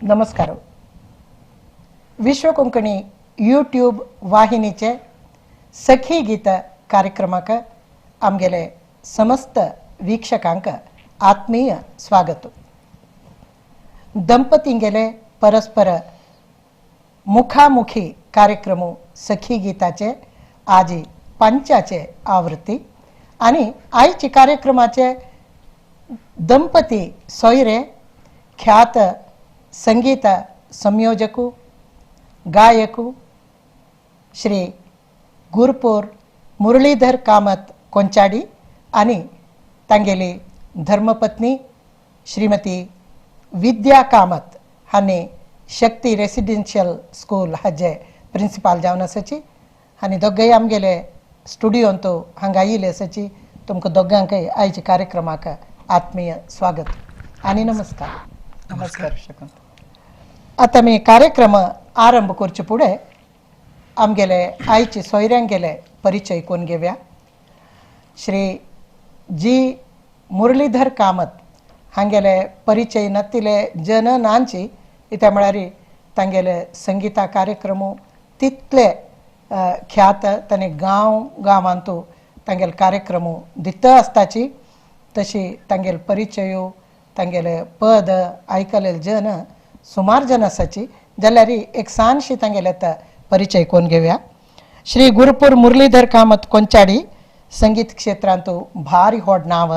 नमस्कार. विश्व कोंकणी यूट्यूब वाहिनीचे सखी गीत कार्यक्रमाक आमगेले समस्त वीक्षकांक आत्मीय स्वागत. दंपतींगेले परस्पर मुखामुखी कार्यक्रम सखी गीताचे आज पंचाचे आवृत्ती आणि आयचे कार्यक्रमाचे दंपती सोयरे ख्यात संगीत संयोजकू गायकू श्री गुरपूर मुरलीधर कामत कोंचाडी आणि तांगेली धर्मपत्नी श्रीमती विद्या कामत हांणी शक्ती रेसिडेन्शियल स्कूल हाजे प्रिंसिपाल जावन आसाची आनी दोगय आमगेले स्टुडियोंत हांगा आयिल्ले आसाची. तुमकां दोगांकय आयच्या कार्यक्रमाक आत्मीय स्वागत आनी नमस्कार. नमस्कार. आतां आमी कार्यक्रम आरंभ करचे फुडें आमगेले आयचे सोयऱ्यांगेले परिचय कोण घेवया. श्री जी मुरलीधर कामत हांगेले परिचय नातिले जन नांची इत्या म्हळ्यार तांगेले संगीता कार्यक्रम तितले ख्यात ताणें गांव गांवांतू तांगेले कार्यक्रम दिता आसताची. तशी तांगेले परिचय तांगेले पद आयकलेले जन सुमार जन आसाची. जाल्यार एक सानशी तांगेले आतां परिचय कोण घेवया. श्री गुरुपूर मुरलीधर कामत कोंचाडी संगीत क्षेत्रांतू भारी व्हड नांव.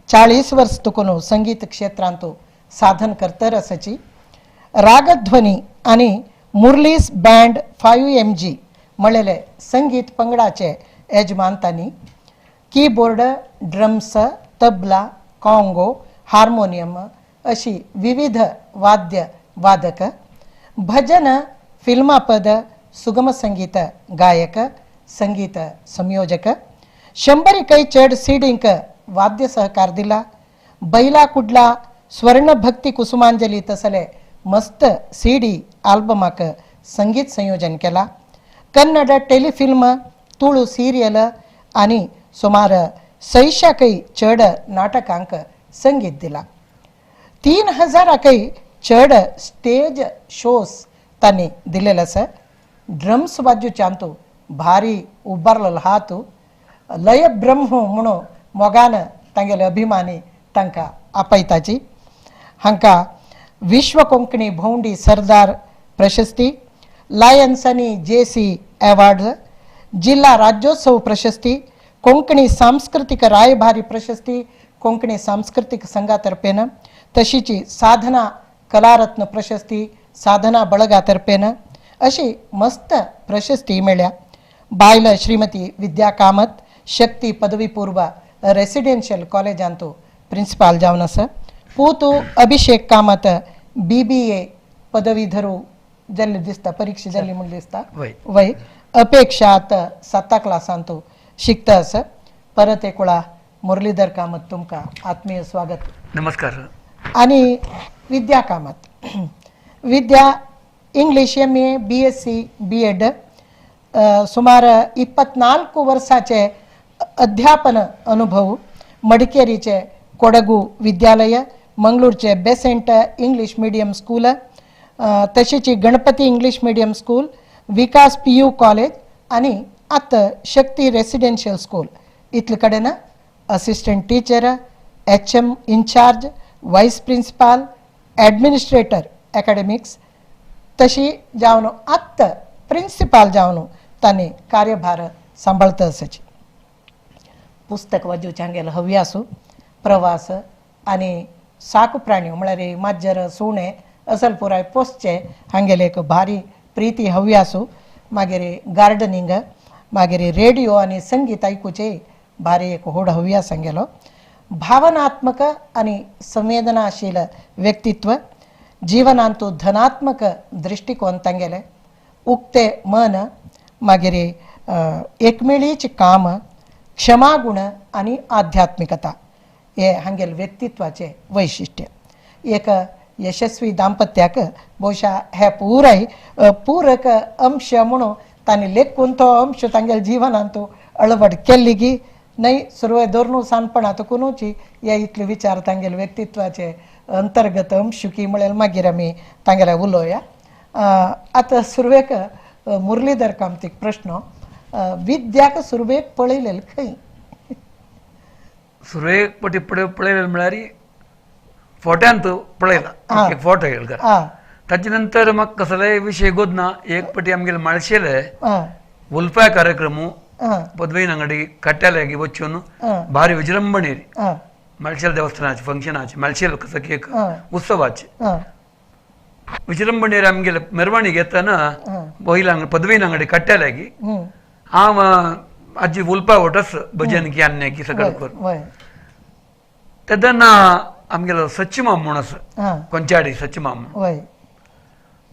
40 वर्स तुकून संगीत क्षेत्रांतू साधन करतर आसाची. रागध्वनी आनी मुरलीस बँड 5 MG म्हणलेले संगीत पंगडाचे यजमान तांणी. कीबोर्ड, ड्रम्स, तबला, कॉंगो, हार्मोनियम अशी विविध वाद्य वादक, भजन, फिल्मापद, सुगम संगीत गायक, संगीत संयोजक, 100 चड सीडींक वाद्य सहकार दिला. बैला कुडला, स्वर्ण भक्ती कुसुमांजली तसले मस्त सीडी आल्बमाक संगीत संयोजन केला. कन्नड टेलिफिल्म, तुळू सिरियल आनी सुमार 600 चड नाटकांक संगीत दिला. 3000 चड स्टेज शोज तांणी दिलेले आसा. ड्रम्स वाद्योच्यांतू भारी उबारलेलो हात, लय ब्रह्म म्हणून मोगान तांगेले अभिमानी तांकां आपयताची. हांकां विश्व कोंकणी भोंवडी सरदार प्रशस्ती, लायन्स आनी JC award, जिल्हा राज्योत्सव प्रशस्ती, कोंकणी सांस्कृतीक रायभारी प्रशस्ती कोंकणी सांस्कृतीक संघा तर्फेन, तशीची साधना कलारत्न प्रशस्ती साधना बळगा तर्फेन अशी मस्त प्रशस्ती मेळ्ळ्या. बायल श्रीमती विद्या कामत शक्ती पदवी पूर्व रेसिडेन्शियल कॉलेजांतू प्रिंसिपाल जावन आसा. पूतू अभिषेक कामत BBA पदवीधरू जाल्ले दिसता, परीक्षा जाल्ली म्हूण दिसता. वय अपेक्षा आतां 7 क्लासांतू शिकता आसा. परत एक वेळा मुरलीधर कामत तुमकां आत्मीय स्वागत. नमस्कार. आनी विद्या कामत. विद्या English MA, BSc, BEd, सुमार 24 वर्साचे अध्यापन अनुभव. मडिकेरीचे कोडगू विद्यालय, मंगळूरचे बेसेंट इंग्लीश मिडियम स्कूल, तशीच गणपती इंग्लीश मिडियम स्कूल, विकास PU college आनी आतां शक्ती रेसिडेन्शियल स्कूल इतले कडेन assistant teacher, HM incharge, vice principal, administrator academics तशी जावन आत्तां प्रिंसिपाल जावन तांणी कार्यभार सांबाळता आसाची. पुस्तक वाचूचे हांगेलो हव्यासू, प्रवास आनी साकू प्राणी म्हळ्यार माजर, सुणे असल पुराय पोसचे हांगेले एक भारी प्रिती हव्यासू. मागीर गार्डनिंग, मागीर रेडियो आनी संगीत आयकुचे भारी एक व्हड हव्यास हांगेलो. भावनात्मक आनी संवेदनाशील व्यक्तित्व, जीवनांतू धनात्मक दृष्टिकोन तांगेले, उक्ते मन, मागीर एकमेळीचे काम, क्षमागुण आनी आध्यात्मिकता हे हांगेले व्यक्तित्वाचे वैशिश्ट्य. एक यशस्वी दाम्पत्याक बहुशा हे पुराय पूरक अंश म्हणून तांणी लेखून तो अंश तांगेले जिवनांत अळवड केल्ली गी न्हय सुरवे धरून सानपणांत कोनूची हे इतले विचार तांगेले व्यक्तित्वाचे अंतर्गत अंशुकी म्हळ्यार मागीर आमी तांगेले उलोवया. आतां सुरवेक मुरलीधर कामतीक प्रश्न, विद्याक सुरवेक पळयलें खंय? सुरवेक पटी पळयलें म्हळ्यार फोट्यांत पळयला, एक फोटो येयला. ताचे नंतर म्हाका कसलेय विशय गोदना. एक पटी आमगेले माळशेले उलपाय कार्यक्रम पदवीन अंगडी कट्ट्याले वचून भारी विजृंभणे माळशेल देवस्थानाचे फंक्शनाचे माळशेल कसं एक उत्सवाचे विजृंभणेर आमगेले मेरवणीक येतना वयला पदवीन अंगडी कट्ट्याले की हांव आजी उलपा वटस भजन की आन्ने की सगळं करून तेन्ना आमगेलो सच्चिमाम म्हूण आसा कोंचाडी सच्चिमाम म्हूण,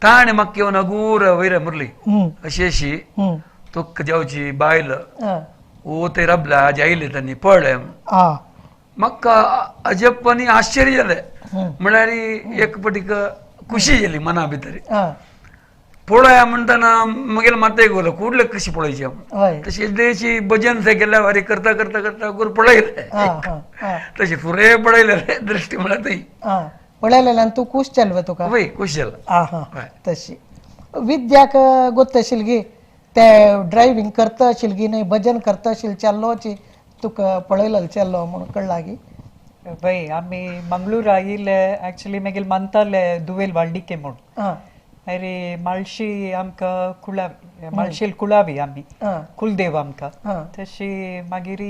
ताणें म्हाका येवन अगूर वयर मुरली अशी अशी तुका जेवची बायल ओ ते रबला आज आयले तांणी पळ्ळें. म्हाका अजब आनी आश्चर्य जालें, म्हळ्यार एक पटीक खुशी जाली मना भितर. पळोवया म्हणटना म्हगेले माथ्याक गेलो कुडले कशी पळोवची हांव, तशी देशी भजन केल्या वारी करता करता करता गुर पळयलें, तशी फुडें पळयलें दृश्टी म्हळ्यार थंय पळयलें आनी तूं खूश जालो तुका? वय खूश जालो. आं तशी विद्याक गोत्त आशिल्ली गी ते ड्रायव्हींग करता आशिल्ली गी न्हय भजन करता आशिल्ली चेल्लोची तुका पळयलें चेल्लो म्हणून कळ्ळा गी? वय आमी मंगळूर आयिल्ले एक्चुली मागीर मानताले दुवेल वाळडिके म्हूण. मागीर माळशी आमकां कुळावी, माळशेल कुळावी आमी कुलदेव आमकां, तशी मागीर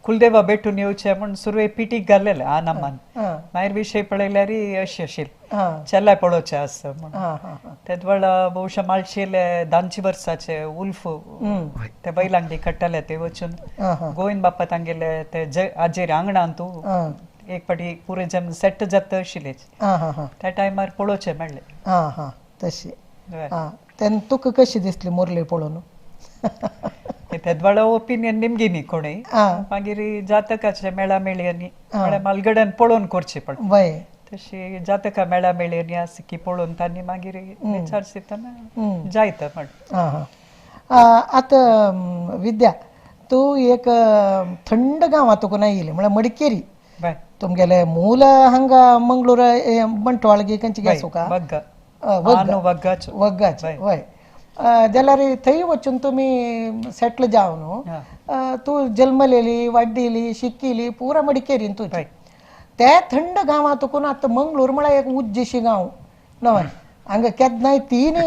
कुलदेवा भेटून येवचें म्हूण सुरवे पिटीक घाल्लेलें आनामान. मागीर विशय पळयल्यार अशी आशिल्ली चेल्लाय पळोवचें आसा म्हूण. तेद वेळा बहुशा माळशेले 10 वर्साचे उल्फ ते बैलांगडी काडटाले ते वचून गोविंद बाप्पा तांगेले ते आजेर आंगणांत एक पाटी पुरे जम सेट जाता आशिल्लें त्या टायमार पळोवचें मेळ्ळें. तशी तेन्ना तुका कशी दिसली मुरली पळोवन? तेदवाळा ओपिनियन निमगी न्ही कोणूय, मागीर जातकाचे मेळा मेळयांनी म्हळ्यार मालगड्यान पळोवन करचें पडटा. तशी जातका मेळा मेळयांनी आसा की पळोवन तांणी मागीर विचार दितना जायता म्हण. आतां विद्या तूं एक थंड गांवांत तुका येयली म्हळ्यार मडिकेरी, तुमगेले मूल हांगा मंगळूर बंटवाळ गी खंयची गे सुका वग्गाचे वय जाल्यार थंय वचून तुमी सेटल जावन न्हू, तूं जल्मलेली वाड्डिली शिकिली पुरा मडिकेरीन तुजी ते थंड गांवांत तुका आतां मंगळूर म्हळ्यार एक उज्जशी गांव न्हय, हांगा केन्नाय तीन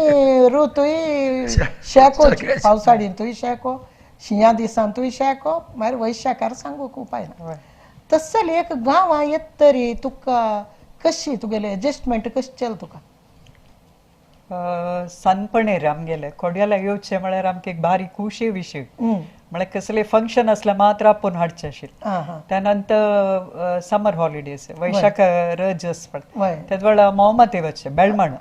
ऋतूय शेको, पावसाळींतूय शेको, शिंया दिसांतूय शेको, मागीर वैशाखार सांगूंक उपाय ना. तस जाल्यार एक गांवां येत तरी तुका कशी तुगेलें एडजस्टमेंट कशें चल तुका? सानपणेर आमगेले कोडयाला येवचें म्हळ्यार आमकां एक बारीक खुशी विशय, म्हळ्यार कसले फंक्शन आसल्यार मात्र आपोवन हाडचें आशिल्लें. त्या नंतर समर हॉलिडेज वैशाख रज आसता तेद वेळा मोहम्मद वचचें बेळमण,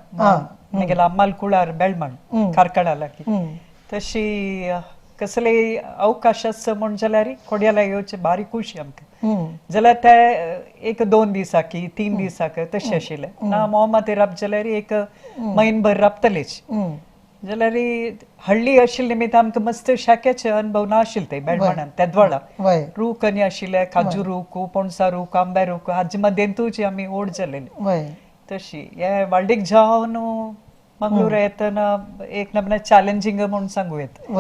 मागीर अम्माल कुळार बेळमण कार्कळा लागीं. तशी कसले अवकाश आसा म्हूण जाल्यार कोडयाला येवचें बारीक खुशी आमकां. जाल्यार ते 1-2 दिसाक 3 दिसाक तशें आशिल्लें ना. मोहम्मद राब जाल्यार एक म्हयनभर राबतलेच. जाल्यार हळ्ळी आशिल्ले निमित्त आमकां मस्त शाक्याचे अनुभव नाशिल्ले ते बेळमणान तेदवाळा. रूख आनी आशिल्ले काजू रूख, पणसा रूख, आंब्या रूख हाजे मदेंतूच आमी ओड जालेले. तशी हे वाळडीक जावन मंगळूर येतना एक नमूने चॅलेंजींग म्हूण सांगू येता,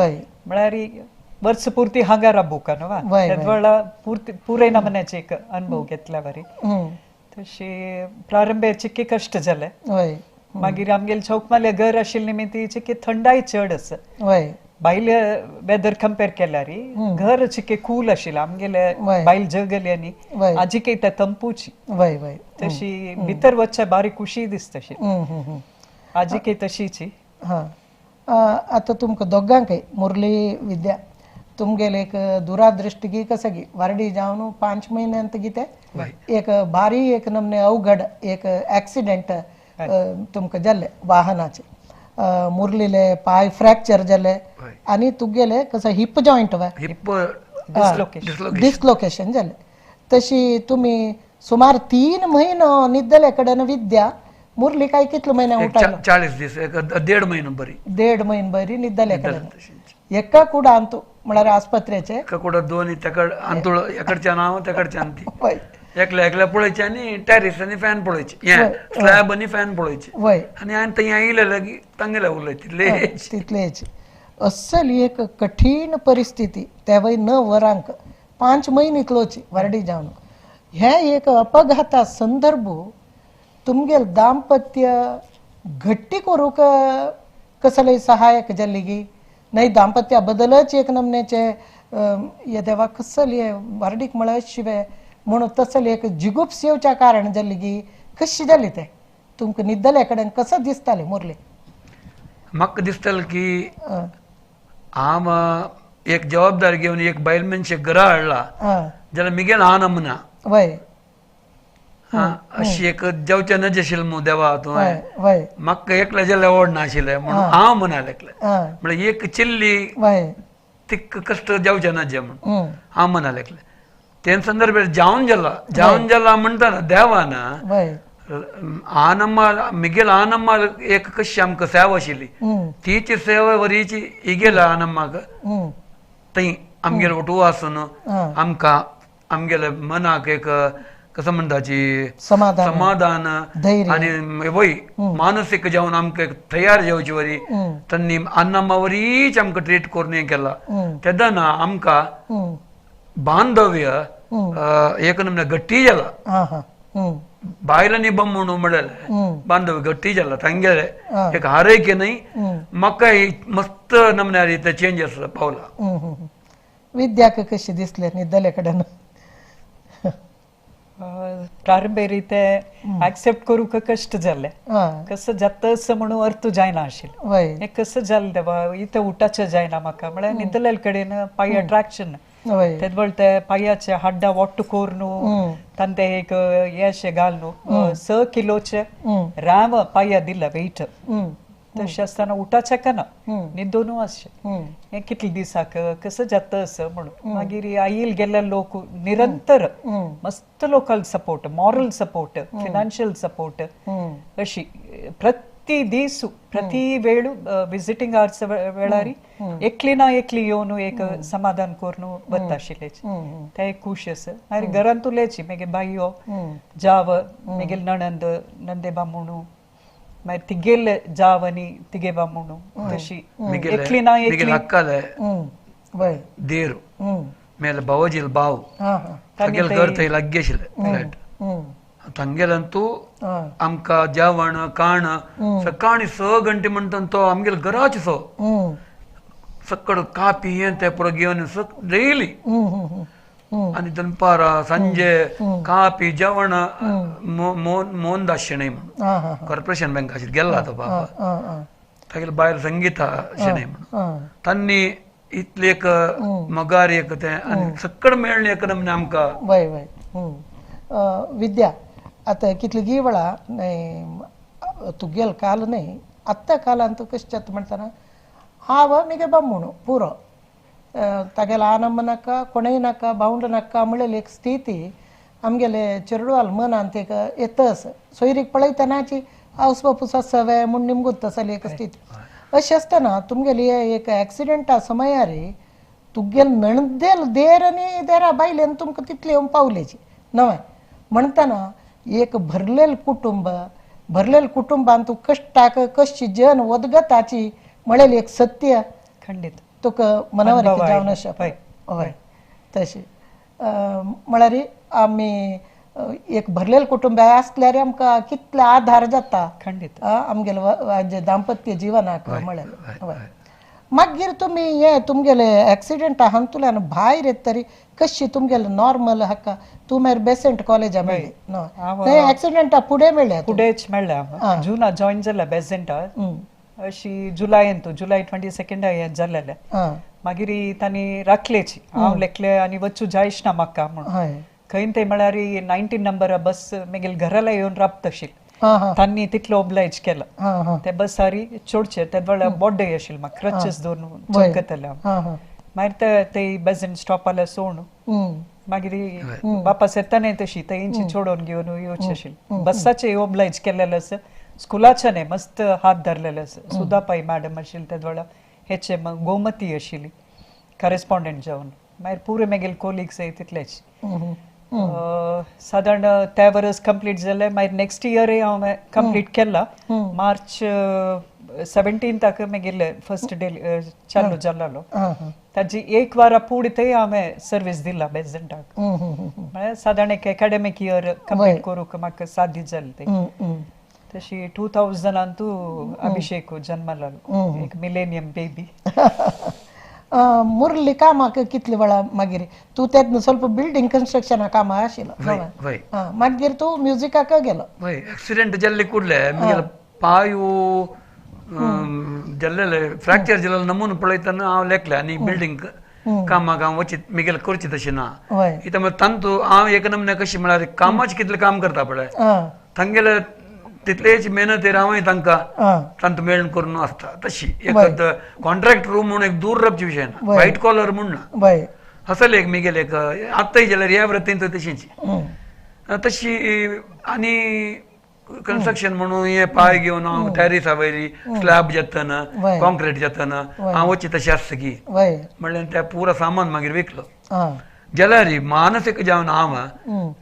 म्हळ्यार वर्स पुर्ती हांगा राबूंक न्हू तेदवेळा पुर्ती पुरे नमुन्याचे एक अनुभव घेतल्या बरी. तशी प्रारंभे चिक्के कश्ट जाले. मागीर आमगेले चौकमाले घर आशिल्ले निमित्त चिक्के थंडाय चड आसा, भायले वेदर कंपेर केल्यार घर चिक्के कूल आशिल्लें आमगेले बायल जगले आनी आजिकय ते तंपूची. तशी भितर वचचे बारीक खुशी दिसता आशिल्ली, आजिकय तशीची. आतां तुमकां दोगांकय मुरली विद्या तुमगेले एक दुरादृष्टी गी कसं गी वारडी जावन 5 म्हयन्यांत गी ते एक भारी एक नमने अवघड एक एक्सिडेंट तुमकां जाल्ले वाहनाचे, मुरलीले पांय फ्रॅक्चर जाले आनी तुगेले कसं हिप जॉयंट हिप डिसलोकेशन जालें. तशी तुमी सुमार 3 म्हयनो न्हिदले कडेन विद्या मुरली काय कितले म्हयने उठालो? 40 दीस, 1.5 म्हयनो बरी, 1.5 म्हयनो बरी न्हिदले कडेन एका कुडांत. म्हळ्यार आस्पत्रेचे कुठं दोन तेकड अंतुळ एकडच्यान हांव तेकडच्यान ती एकल्या एकल्या पळयचे आनी टॅरिस आनी फॅन पळयचे, स्लॅब आनी फॅन पळयचे आनी हांवें थंय येयले की तांगेले उलय तितलेच तितलेच. अस्सल एक कठीण परिस्थिती तेवय न वरांक 5 म्हयने इतलोची वारडी जावन हे एक अपघाता संदर्भ तुमगेल दाम्पत्य घट्टी करूंक कसलेय सहायक जाल्ली गी न्हय दाम्पत्या बदलच एक नमनेचे हे देवा कसले वारडीक म्हळ्यार शिवे म्हणून तसले एक जिगुप्स येवच्या कारण जाल्ली गी कशी जाली ते तुमकां न्हिदल्या कडेन कसो दिसताले मुरली? म्हाका दिसतालें की हांव एक जबाबदारी घेवन एक बायल मनशेक घरा हाडला जाल्यार मिगेल हांव नमुना वय अशी एक जेवचें नज आशिल्लें मू देवा तुवें म्हाका एकलें जाल्यार आवड नाशिल्लें म्हणून हांव म्हणालें एकलें म्हळ्यार एक चिल्ली तिक कश्ट जेवचें नजे म्हणून हांव म्हणालें एकलें. तें संदर्भ जावन जाला जावन जाला म्हणटाना देवान आनम्मा मिगेल आनम्मा एक कशी आमकां सेवा आशिल्ली तीच सेवा वरीची इगेल आनम्माक थंय आमगेल ओटू आसून आमकां आमगेले मनाक एक कसं म्हणटाची समाधान आनी वय मानसीक जावन आमकां तयार जावची वरी तांणी अन्नम्मा वरीच आमकां ट्रीट करून हें केला. तेन्ना आमकां बांधव्य एक नमूने गट्टी जाला बायलांनी बम म्हणून म्हणलें बांधव्य गट्टी जाला तांगेले एक आरोग्य न्हय म्हाका मस्त नमन्यार इतले चेंजस पावला. विद्याक कशी दिसले न्हिदले कडेन? प्रारंभे रीते एक्सेप्ट करूंक कश्ट जाले कसं जाता असं म्हणून अर्थ जायना आशिल्लें हें कसं जालें देवा इथं उठाचें जायना म्हाका म्हळ्यार न्हिदले कडेन पांय अट्रॅक्शन तेदवेळ वेळ ते पांयाचे हाड्डां वट्ट करून तांचे एक हें अशें घालून 6 किलोचे राव पांया दिला वेट तशें आसतना उठाचें का ना न्हिदून आसचें हें कितले दिसाक कसं जाता असं म्हणून. मागीर आईल गेल्ले लोक निरंतर मस्त local support, moral support, financial support अशी प्रति दीस प्रति वेळ विजिटींग आवर्स वेळार एकली ना एकली येवन एक समाधान करून वता आशिल्लें तें एक खूश आसा. मागीर घरांत उलयची मागीर बायो जाव मागीर नणंद नंदे बामणू मागीर तिगेले जाव आनी तिगे बामणू तशी एकली ना एकली देर मेले भावजील भाव तागेल घर थंय लागीं आशिल्लें फ्लॅट तांगेल्यान तूं आमकां जेवण खाण सकाळीं 6 घंटे म्हणटा तो आमगेले घराच सो सकड कापी हें तें पुरो घेवन डेली आनी दनपारां सांजे कापी जेवण मोहनदास शेणै म्हणून कॉर्पोरेशन बँक आशिल्ली गेल्ला तो बाबा तागेले बायल संगीता शेणै म्हणून तांणी इतले एक मगार एक तें आनी सकड मेळ्ळें एक नमूने आमकां. वय वय विद्या आतां कितली गी वेळा न्हय तुगेल काल न्हय आत्तां कालान तूं कशें जाता म्हणटना हांव मिगे बामणू पुरो तागेलो आनंद नाका कोणूय नाका भावंड नाका म्हणलेली एक स्थिती आमगेले चेडवाल मनांत एक येतच सोयरीक पळयतनाची हावस बापूस आसा म्हूण निमगूत तसली एक स्थिती अशें आसतना तुमगेली एक एक्सिडेंटा समयार तुगेल नणदेल देर आनी देरा बायलेन तुमकां तितले येवन पावलेची नवें म्हणटना एक भरलेलं कुटुंब भरलेलं कुटुंबान तूं कश्टाक कशी जन वदगताची म्हणलेली एक सत्य खंडीत तुका मनावर जावन आसा हय तशें म्हळ्यार आमी एक भरलेलं कुटुंब आसल्यार आमकां कितलो आधार जाता खंडीत आमगेले दाम्पत्य जिवनाक म्हळ्यार. हय मागीर तुमी हे तुमगेले एक्सिडेंट हातूंतल्यान भायर येत तरी कशी तुमगेले नॉर्मल हाका तूं मागीर बेसेंट कॉलेजा मेळ्ळी न्हय एक्सिडेंटा फुडें मेळ्ळ्या? फुडेंच मेळ्ळ्या जुना जॉयन जाला बेसेंटा अशी जुलायन तूं जुलाय 22 हें जालेलें. मागीर तांणी राखलेची हांव लेखले आनी वचूं जायच ना म्हाका म्हणून खंय ते म्हळ्यार 19 नंबर बस मागीर घराला येवन राबता आशिल्ली तांणी तितलो ओब्लायज केला ते बसारी चोडचे ते वेळार बोड्डे आशिल्ले म्हाका क्रचेस दवरून चलकतले हांव. मागीर ते ते बेजन स्टॉपाला सोडून मागीर वापस येतना तशी तेंची चोडोवन घेवन येवचे आशिल्ले बसाचे ओब्लायज केलेले आसा स्कुलाचे न्हय मस्त हात धरलेले आसा सुदापाई मॅडम आशिल्ली ते वेळार हेचे गोमती आशिल्ली करस्पॉन्डंट जावन मागीर पुरे मागीर कोलिग्स तितलेच सादारण त्या वरस कंप्लीट जालें. मागीर नेक्स्ट इयरय हांवें कंप्लीट केला. मार्च 17 मागीर फर्स्ट डे चालू जाल्लो. ताजी एक वारा पुढे हांवें सर्वीस दिला बेजंटाक. म्हळ्यार सादारण एक एकाडेमीक इयर कंप्लीट करूंक म्हाका साध्य जालें तें. तशी 2000 तू अभिषेक जन्माला एक मिलेनियम बेबी. मुरली कामाक कितले वेळा मागीर तूं तेन्ना ಸ್ವಲ್ಪ बिल्डिंग कन्स्ट्रक्शना कामां आशिल्लो मागीर तूं म्युजिकाक गेलो. एक्सिडेंट जाल्ले कुडले मागीर पांय जाल्ले फ्रॅक्चर जाल्ले नमून पळयतना हांव लेखले आनी बिल्डिंग कामाक हांव वचीत मिगेल करची तशी ना. इतलें तांतू हांव एक नमुने कशी म्हळ्यार कामाचें कितलें काम करता पळय तांगेले तितलेच मेहनतीर हांवूय तांकां तांतू मेळून करून आसता. तशी एक कॉन्ट्रॅक्ट रूम म्हणून एक दूर रावचे विशय ना, व्हायट कॉलर म्हूण ना. असले एक मिगेल एक आतांय जाल्यार ह्या वृत्तीन तशीच तशी. आनी कन्स्ट्रक्शन म्हणून हे पांय घेवन हांव टॅरिसा वयली स्लॅब जातना कॉन्क्रीट जातना हांव वची तशी आसता की म्हणल्यार त्या पुरा सामान मागीर विकलो जाल्यार मानसीक जावन हांव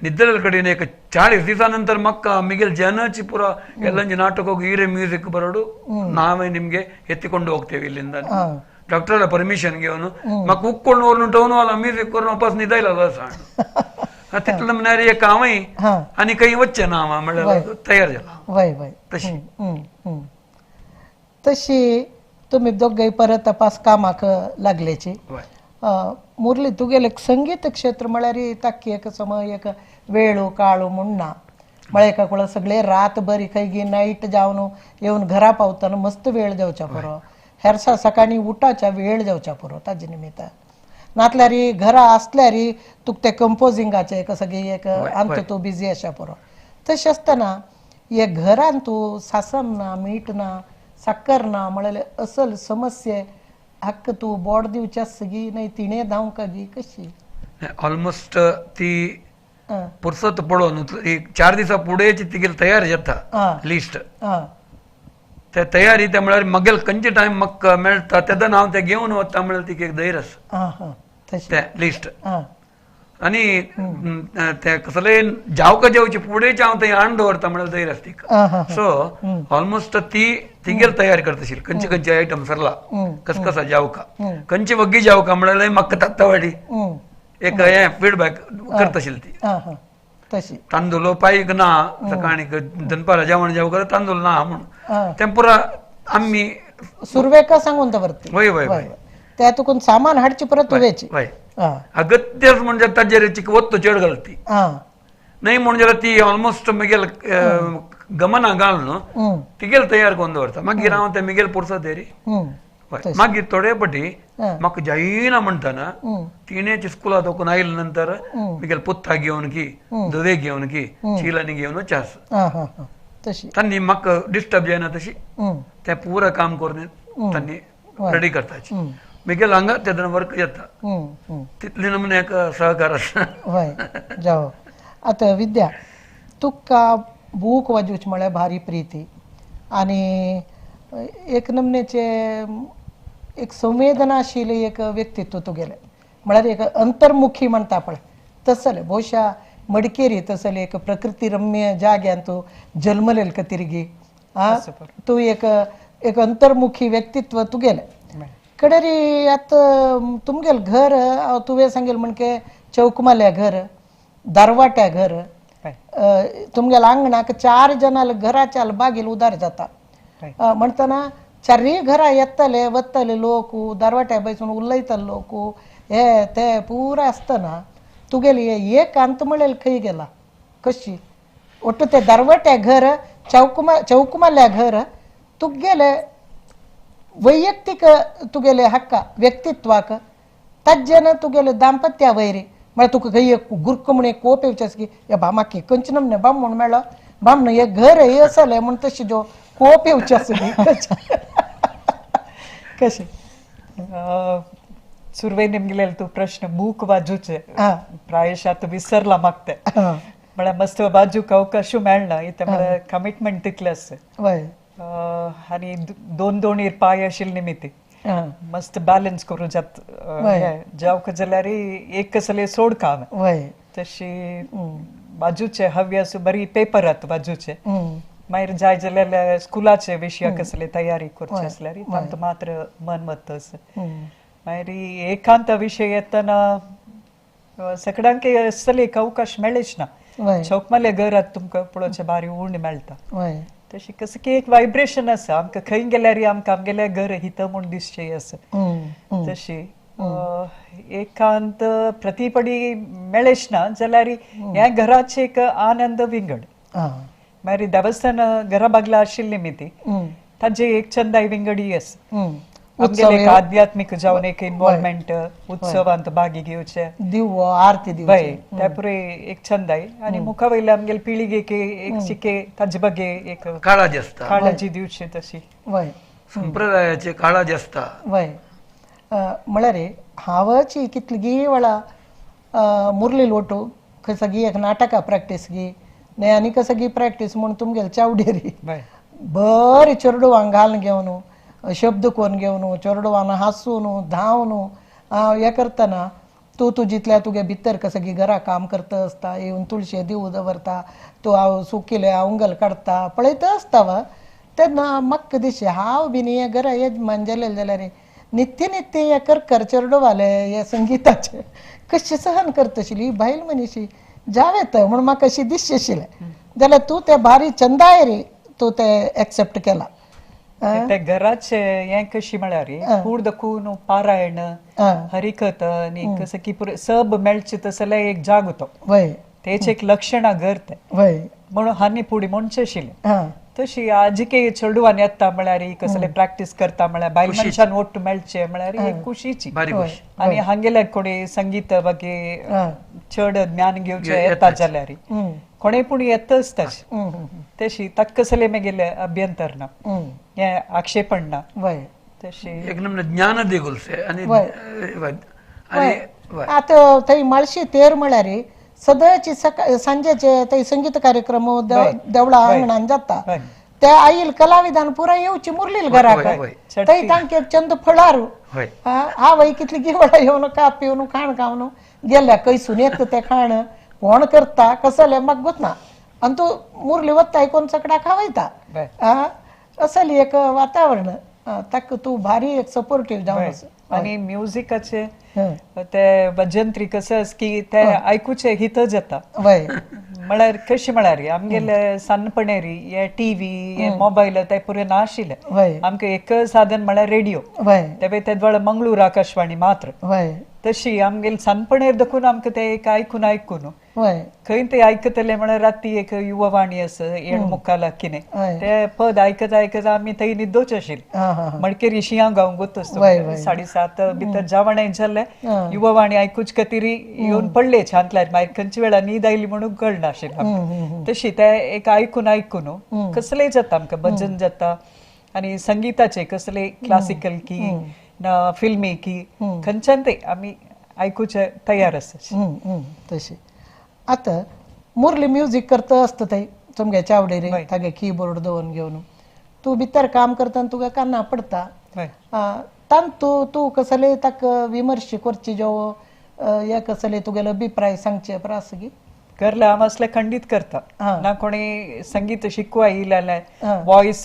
निद्रेल कडेन एक 40 दिसां नंतर म्हाका मिगेल ಜನची ಪೂರ ಎಲ್ಲಂಜಿ ನಾಟಕ ಹೀರೆ ಮ್ಯೂಸಿಕ್ ಬರೋಡು ನಾವೇ ನಿಮಗೆ ಎತ್ತಿಕೊಂಡು ಹೋಗ್ತೇವೆ ಇಲ್ಲಿಂದ. ಡಾಕ್ಟರ್ ಪರ್ಮಿಷನ್ ಗೆವನು म्हाका ಉಕ್ಕೊಂಡು ಉಂಟವನು ಅಲ್ಲ ಮ್ಯೂಸಿಕ್ ಕೊರನು ವಾಪಸ್ ನಿದ್ದೆ ಸಾಣ तितले म्हळ्यार एक हांवूय आनी खंय वचचें ना हांव म्हणल्यार तयार जाला तशी. तशी तुमी दोगांय परत तपास कामाक लागल्याची. मुरली तुगेलें संगीत क्षेत्र म्हळ्यार ताकी एक समय एक वेळू काळू म्हूण ना म्हळ्यार एका कुळा सगळे रात बरी खंय नायट जावन येवन घरा पावतना मस्त वेळ जावच्या पुरो, हेरसा सकाळी उठाच्या वेळ जावच्या पुरो ताजे निमित्तान. नातल्यार घरा आसल्यार तुका ते कंपोजिंगाचे एक सगळी एक आमचो तूं बिजी आसा पुरो. तशें आसतना हे घरान तूं सासम ना, मीठ ना, साकर ना म्हळ्यार असल समस्ये हक्क तूं बोट दिवचे सगी न्हय तिणें धांवंक गी कशी ऑलमोस्ट ती पुरसत पळोवन एक 4 दिसां फुडें तिगेली तयारी जाता लिस्ट. ते तयारी ते म्हळ्यार मगेल खंयचे टायम म्हाका मेळटा तेन्ना हांव तें घेवन वता म्हळ्यार तिका एक धैर्य आसा तें लिस्ट. आनी ते कसले जावका जेवचे फुडेंच हांव थंय हाडून दवरता म्हळ्यार धैर्य आसा तिका. सो ऑलमोस्ट ती तिगेल तयारी करता आशिल्ली खंयचे खंयचे आयटम सरला कस कसा जावका खंयचे वग्गी जावका म्हळ्यार म्हाका तत्तवाडी एक हें फिडबॅक करता आशिल्ली ती. तांदूळ पायक ना सकाळी दनपारा जेवण जेवका तांदूळ ना म्हणून तें पुरा आमी सुरवेक सांगून दवरता. वय वय वय त्या तुकून सामान हाडची परत तुवेची अगत्यच म्हणजे ताजेर वत्तो चेड घालती न्हय म्हूण जाल्यार ती ऑलमोस्ट मिगेल गमना घालून तिगेल तयार करून दवरता. मागीर हांव तें मिगेल पुरसत तरी मागीर थोडे पटी म्हाका जायना म्हणटना तिणें स्कुलांत वचून आयले नंतर मिगेल पुत्ता घेवन की धवे घेवन की चिलांनी घेवन चास तांणी म्हाका डिस्टर्ब जायना तशी तें पुरा काम करून तांणी रेडी करताची. मिगेल हांगा तेन्ना वर्क जाता तितले नमुने एक सहकार आसा. वय जावं. आतां विद्या तुका बूक वाजोवची म्हळ्यार भारी प्रिती आनी एक नमनेचे एक संवेदनाशील एक व्यक्तित्व तुगेलें म्हळ्यार एक अंतर्मुखी म्हणटा पळय तसलें. बहुशा मडिकेरी तसलें एक प्रकृतीरम्य जाग्यान तूं जल्मलेल का तिरगी आ तूं एक एक अंतर्मुखी व्यक्तित्व तुगेलें. कडेरी आतां तुमगेल घर तुवें सांगेल म्हणके चौकमाल्या घर दारवाट्या घर तुमगेल आंगणाक 4 जणां घराच्या बागेल उदार जाता म्हणटना चारय घरा येतले वतले लोक दारवाट्या बसून उलयतले लोक हे ते पुरा आसतना तुगेली एकांत म्हणलें खंय गेला कशी ಒಟ್ಟು ते दरवट्या घर चौकुमाल्या घर तुगेले वैಯಕ್ತಿಕ तुगेले हक्क व्यक्तित्वाक तज्जन तुगेले दांपत्या वैरी म्हळ्यार तुका खंय गुरक म्हण एक कोप येवचे की हे बामाक खंयचे नमने बाम म्हूण मेळ्ळो बाम हे घर हे आसलें म्हूण तशें जो कोप येवचे आसली कशें सुरवे निमगेले तूं प्रश्न मूक बाजूचे प्रायशः तूं विसरला म्हाका तें म्हळ्यार मस्त बाजूक अवकाशू मेळना इतलें म्हळ्यार कमिटमेंट तितलें आसा आनी दोन दोन पांय आशिल्ले निमित्त मस्त बॅलन्स करू जात जावक जाल्यार एक कसले सोड काम तशी बाजूचे हव्यास बरी पेपरात बाजूचे मागीर जाय जाल्यार स्कुलाचे विशया कसले तयारी करचे आसल्यार तांकां मात्र मन वता. मागीर एकांत विशय येतना सगळ्यांक असले एक अवकाश मेळच ना. चौकमाले घरात तुमकां पळोवचें बारी उण मेळटा. तशी कसं की एक व्हायब्रेशन आसा आमकां खंय गेल्यार आमकां आमगेल्या घर हित म्हूण दिसचें आसा. तशी एकांत प्रतिपडी मेळच ना जाल्यार ह्या घराचे एक आनंद विंगड. मागीर देवस्थान घरा बागला आशिल्ली मी ती ताजे एक चंदाय विंगडी आसा. आमगेले एक आध्यात्मिक जावन एक इन्वॉल्वमेंट उत्सवांत भागी घेवचे दिवो आरती दिवची त्या पुरे एक चंदाय आनी मुखा वयले आमगेले पिळगेक एक शिके ताजे बगे एक काळाजी आसता काळाजी दिवची तशी संप्रदायाचे काळाजी आसता. वय म्हळ्यार हांवची कितली वेळा मुरली लोटू खंय सगळी एक नाटकां प्रॅक्टीस गी न्ही आनी सगळी प्रॅक्टीस म्हूण तुमगेले चावडेरी बरें चेरडुवांक घालून घेवन शब्द कोण घेवन चेरडुवान हांसून धांवन हें करतना तूं तुजितल्या तुगे भितर कसं घरा काम करता आसता येवन तुळशे दिव दवरता तूं हांव सुकिलें उंगल काडटा पळयता आसता वा तेन्ना म्हाका दिशे हांव बीन हें घरा येजमान जालें जाल्यार नित्य नित्य हें करकर चेरडुवाले हे संगिताचे कशें सहन करतशिली बायल मनीशी जावं येता म्हूण म्हाका अशी दिसचें आशिल्लें. जाल्यार तूं तें भारी चंदाय रे तूं तें एक्सेप्ट केलां. ते घराचे हें कशी म्हळ्यार कूड दखून पारायण हरिकथा आनी कसं की पुरे सब मेळचे तसले एक जागो तो तेच एक लक्षणां घर तें म्हणून हानी पुडी म्हणचें आशिल्लें. तशी आजिके चेडवान येता म्हळ्यार कसले प्रॅक्टीस करता म्हळ्यार बायल मनशान ओट्ट मेळचे म्हळ्यार एक खुशीची. आनी हांगेल्या कोणी संगीत बगे चड ज्ञान घेवचें येता जाल्यार कोणें पूण येतच तशें तशी ताका कसले मागीर अभ्यंतर ना हें आक्षेपण ना. तशी एक नमूने ज्ञान देगुलसे आनी आतां थंय माळशी तेर म्हळ्यार सदांची सकाळ सांजेचे थंय संगीत कार्यक्रम देवळा आंगणान जाता ते आईल कलाविदान पुराय येवची मुरलील घराक थंय तांकां एक चंद फळार हांव कितली गिवळा येवन काप पिवन खाण खावन गेल्या खंयसून येता तें खाण कोण करता कसलें म्हाका गोतना आनी तूं मुरली वता कोण सगळ्या खावयता असली एक वातावरण ताका तूं भारी एक सपोर्टीव जावन आसा. आनी म्युजिकाचे ते भजंत्री कसं की ते आयकुचे हित जाता. म्हळ्यार कशें म्हळ्यार आमगेले सानपणेरी हे टीव्ही हे मोबायल ते पुरे नाशिल्ले. आमकां एक साधन म्हळ्यार रेडियो ते तेदवेळा मंगळूर आकाशवाणी मात्र. तशी आमगेले सानपणेर दखून आमकां ते एक आयकून आयकून खंय ते आयकतले म्हळ्यार राती एक युववाणी आसा येण मुखाला कितें ते पद आयकत आयकत आमी थंय न्हिदोच आशिल्ले. मडकेरी शियां गावंक वता 7:30 भितर जेवण जालें युववाणी आयकूच खातीर येवन पडले छांतल्यार मागीर खंयच्या वेळार न्हीद आयली म्हणून कळनाशिल्लें आमकां. तशी ते एक आयकून आयकून कसलेय जाता आमकां भजन जाता आनी संगिताचे कसले क्लासिकल की ना फिल्मी की खंयच्यान ते आमी आयकुचे तयार आसा. तशें आतां मुरली म्युजीक करता आसता थंय तुमगे चावडेरी तागे कीबोर्ड दवरून घेवन तूं भितर काम करता आनी तुका कान्ना पडटा तांतू तूं कसले ताका विमर्श करची जो हे कसले तुगेलो अभिप्राय सांगचे प्रास गी घरला हांव असले खंडीत करता ना कोणी संगीत शिकवा येयलें वॉयस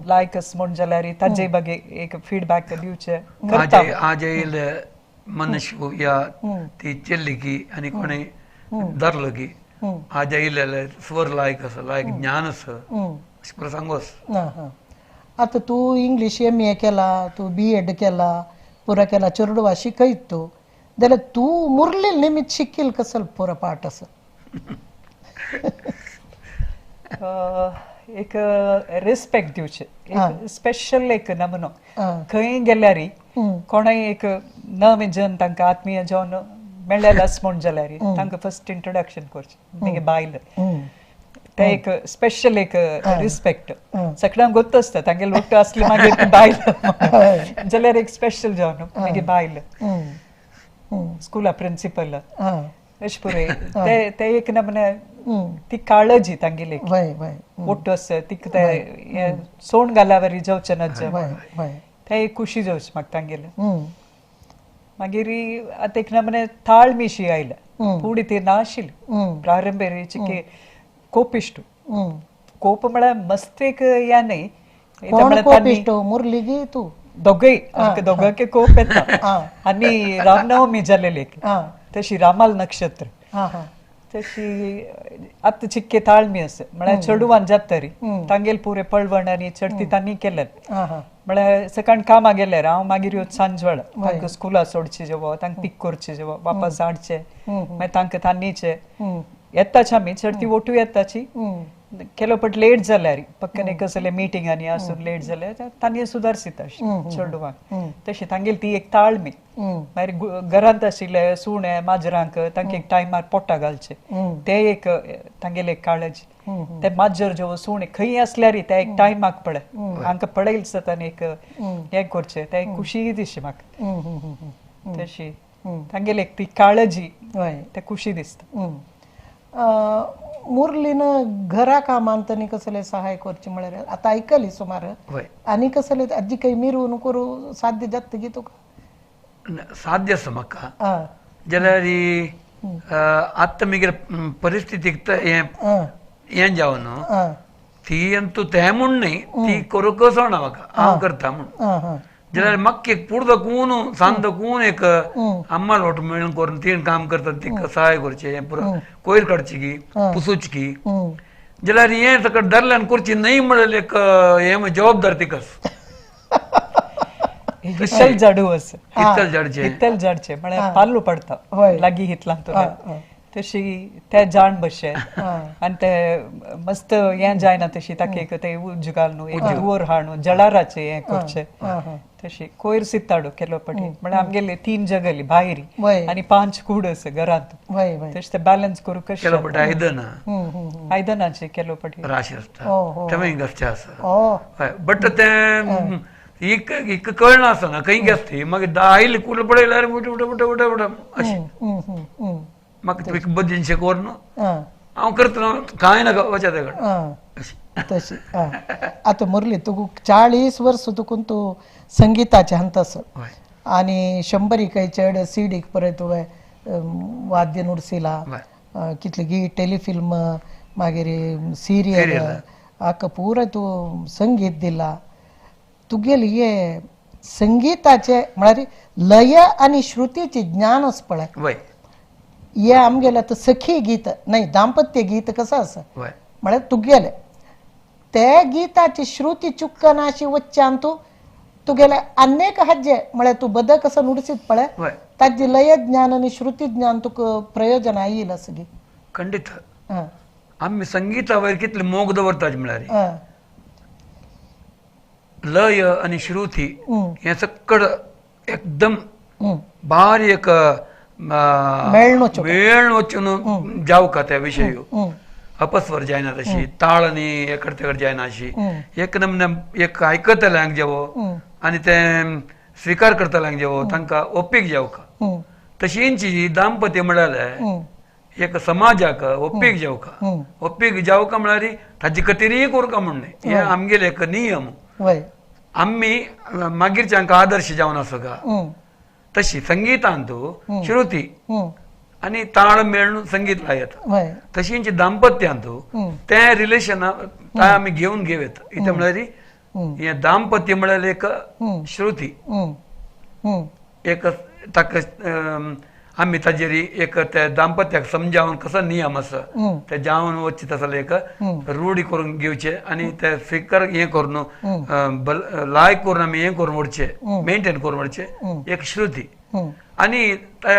लायक म्हूण जाल्यार ताजे बगे एक फीडबॅक दिवचे करता. आज येयले मनुष्य या ती चेल्ली की आनी कोणी धरलो की आज येयलेले स्वर लायक आसा लायक ज्ञान आसा अशें करून सांगोस. आतां तूं इंग्लीश एम ए केला तूं बी एड केला पुरा केला चेरडुवा शिकयत तूं जाल्यार तूं मुरली निमित्त शिकील कसलो पुरो पाठ आसा? एक रिस्पेक्ट दिवचे एक स्पेशल एक नमुनो खंय गेल्यार कोणय एक नवें जन तांकां आत्मीय जावन मेळ्ळें आस म्हूण जाल्यार तांकां फर्स्ट इंट्रोडक्शन करचें मागीर बायल ते एक स्पेशल एक रिस्पेक्ट सगळ्यांक गोत्त आसता तांगेले वट्ट आसले मागीर बायल जाल्यार एक स्पेशल जावन मागीर बायल स्कुला प्रिंसिपल अशें पुरे ते एक नमुने ती काळजी तांगेली वट्ट आसा तिका ते सोण घाल्यावर जावचें ना. ते एक खुशी जावची म्हाका तांगेले. मागीर आतां एक नमने ताळमिशी आयल्या पुडी ती नाशिल्ली प्रारंभे चिके कोपिश्ट कोप म्हळ्यार मस्त एक या न्ही मुरली तूं दोगय दोगांक कोप येता. आनी रामनवमी जालेली तशी रामाल नक्षत्र तशी आतां चिक्के ताळमी आसा म्हळ्यार चेडवान जाता तरी तांगेल पुरे पळवण आनी चडती तांणी केलें. म्हळ्यार सकाळ कामाक गेल्यार हांव मागीर येवन सांजवेळा तांकां स्कुला सोडचे जेवो तांकां पीक करचे जेवो वापस हाडचे मागीर तांकां तांणीचे येताच आमी चडती ओटू येताची केलो पट लेट जाल्यार पक्कने कसले मिटींग आनी आसून लेट जाल्यार तांणी सुदारसिता चेडवांक तशी तांगेली ती एक ताळमी. मागीर घरांत आशिल्ले सुणे माजरांक तांकां एक टायमार पोटा घालचे ते एक तांगेले एक काळजी. ते माजर जेव सुणे खंय आसल्यार ते एक टायमाक पळय हांकां पळयले जाता आनी एक हें करचें ते एक खुशी दिसची म्हाका. तशी तांगेली एक ती काळजी ते खुशी दिसता. मुरलीन घरा कामांत आनी कसले सहाय करचे म्हळ्यार आतां आयकली सुमार आनी कसले आजी काही मिरून करूं साध्य जाता गी तुका? साध्य आसा म्हाका जाल्यार आतां मागीर परिस्थितीक हें जावन ती तूं तें म्हूण न्ही ती करूंक सोडना म्हाका हांव करता म्हूण. जाल्यार म्हाका एक पुर्द कोण सांद कोण एक अम्मा लोट मेळून करून तीन काम करता तिका सहाय करचें पुरो कोयर काडची की पुसूची की जाल्यार हें ताका धरल्यान करची न्हय म्हणल्यार एक हें जबाबदार तिका. हितल झाडू आसा हितल झाडचें हितल झाडचें म्हळ्यार पाल्लू पडटा लागीं हितलां तुका तशी ते जाण बशे आनी ते मस्त हें जायना तशी ताका एक ते उज्ज घालून एक धुंवर हाडून जळाराचें हें करचें तशी कोयर सित्ताडो केलो पटी म्हळ्यार आमगेले 3 जगली भायर आनी 5 कूड आसा घरांत तशें ते बॅलन्स करूं कशें केलो पटी आयदनां आयदनाचें केलो पटी राशी आसता तें घरचें आसा बट तें एक एक कळना आसतना खंय गेसती मागीर आयली कुल पळयल्यार उठ उठ उठ उठ उठ अशें म्हाका तुका भजनशें करून हांव करतना कांय नाका वचा तें कडेन तशी. आतां मुरली तुका 40 वर्स तुकून तूं संगीताचें हंत आसा आनी 100 चड सीडीक परत तुवें वाद्य नुडसिला कितली गी टेलिफिल्म मागीर सिरियल हाका पुराय तूं संगीत दिला. तुगेली हे संगीताचे म्हळ्यार लय आनी श्रुतीचे ज्ञान आसा पळय हे आमगेलें आतां सखी गीत न्हय दाम्पत्य गीत कसो आसा म्हळ्यार तुगेलें ते गीताची श्रुती चुकना अशी वच्च्यान तूं तुगेलें अनेक हाजे म्हळ्यार तूं बदक कसो नुडसीत पळय ताजे लय ज्ञान आनी श्रुती ज्ञान तुका प्रयोजन येईल असं गी. खंडीत आमी संगीता वयर कितले मोग दवरता म्हळ्यार लय आनी श्रुती हें सक्कड एकदम बारीक मेळून वचून जावका त्या विशय अपस्वर जायना तशी ताळ आनी एकड तेकड जायना अशी एक नमने एक आयकतल्यांक जेवो आनी तें स्विकार करतल्यांक जेवो तांकां ओपीक जावका. तशींची दाम्पत्य म्हळ्यार एक समाजाक ओपीक जावका ओपीक जावका म्हळ्यार ताजे खातीरय करूंक म्हूण न्हय हें आमगेले एक नियम. आमी मागीरच्यांक आदर्श जावन आसा का तशी संगीतांत श्रुती आनी ताळ मेळून संगीत लायता तशींच दाम्पत्यांत तें रिलेशन आमी घेवन घेव येता. इतें म्हळ्यार हें दाम्पत्य म्हळ्यार एक श्रुती एक ताका आमी ताजेर एक त्या दाम्पत्याक समजावन कसो नियम आसा ते जावन वचचे तसले एक रूढी करून घेवचे आनी ते स्विकार हें करून लायक करून आमी हें करून व्हरचें मेंटेन करून व्हरचें एक श्रुती. आनी ते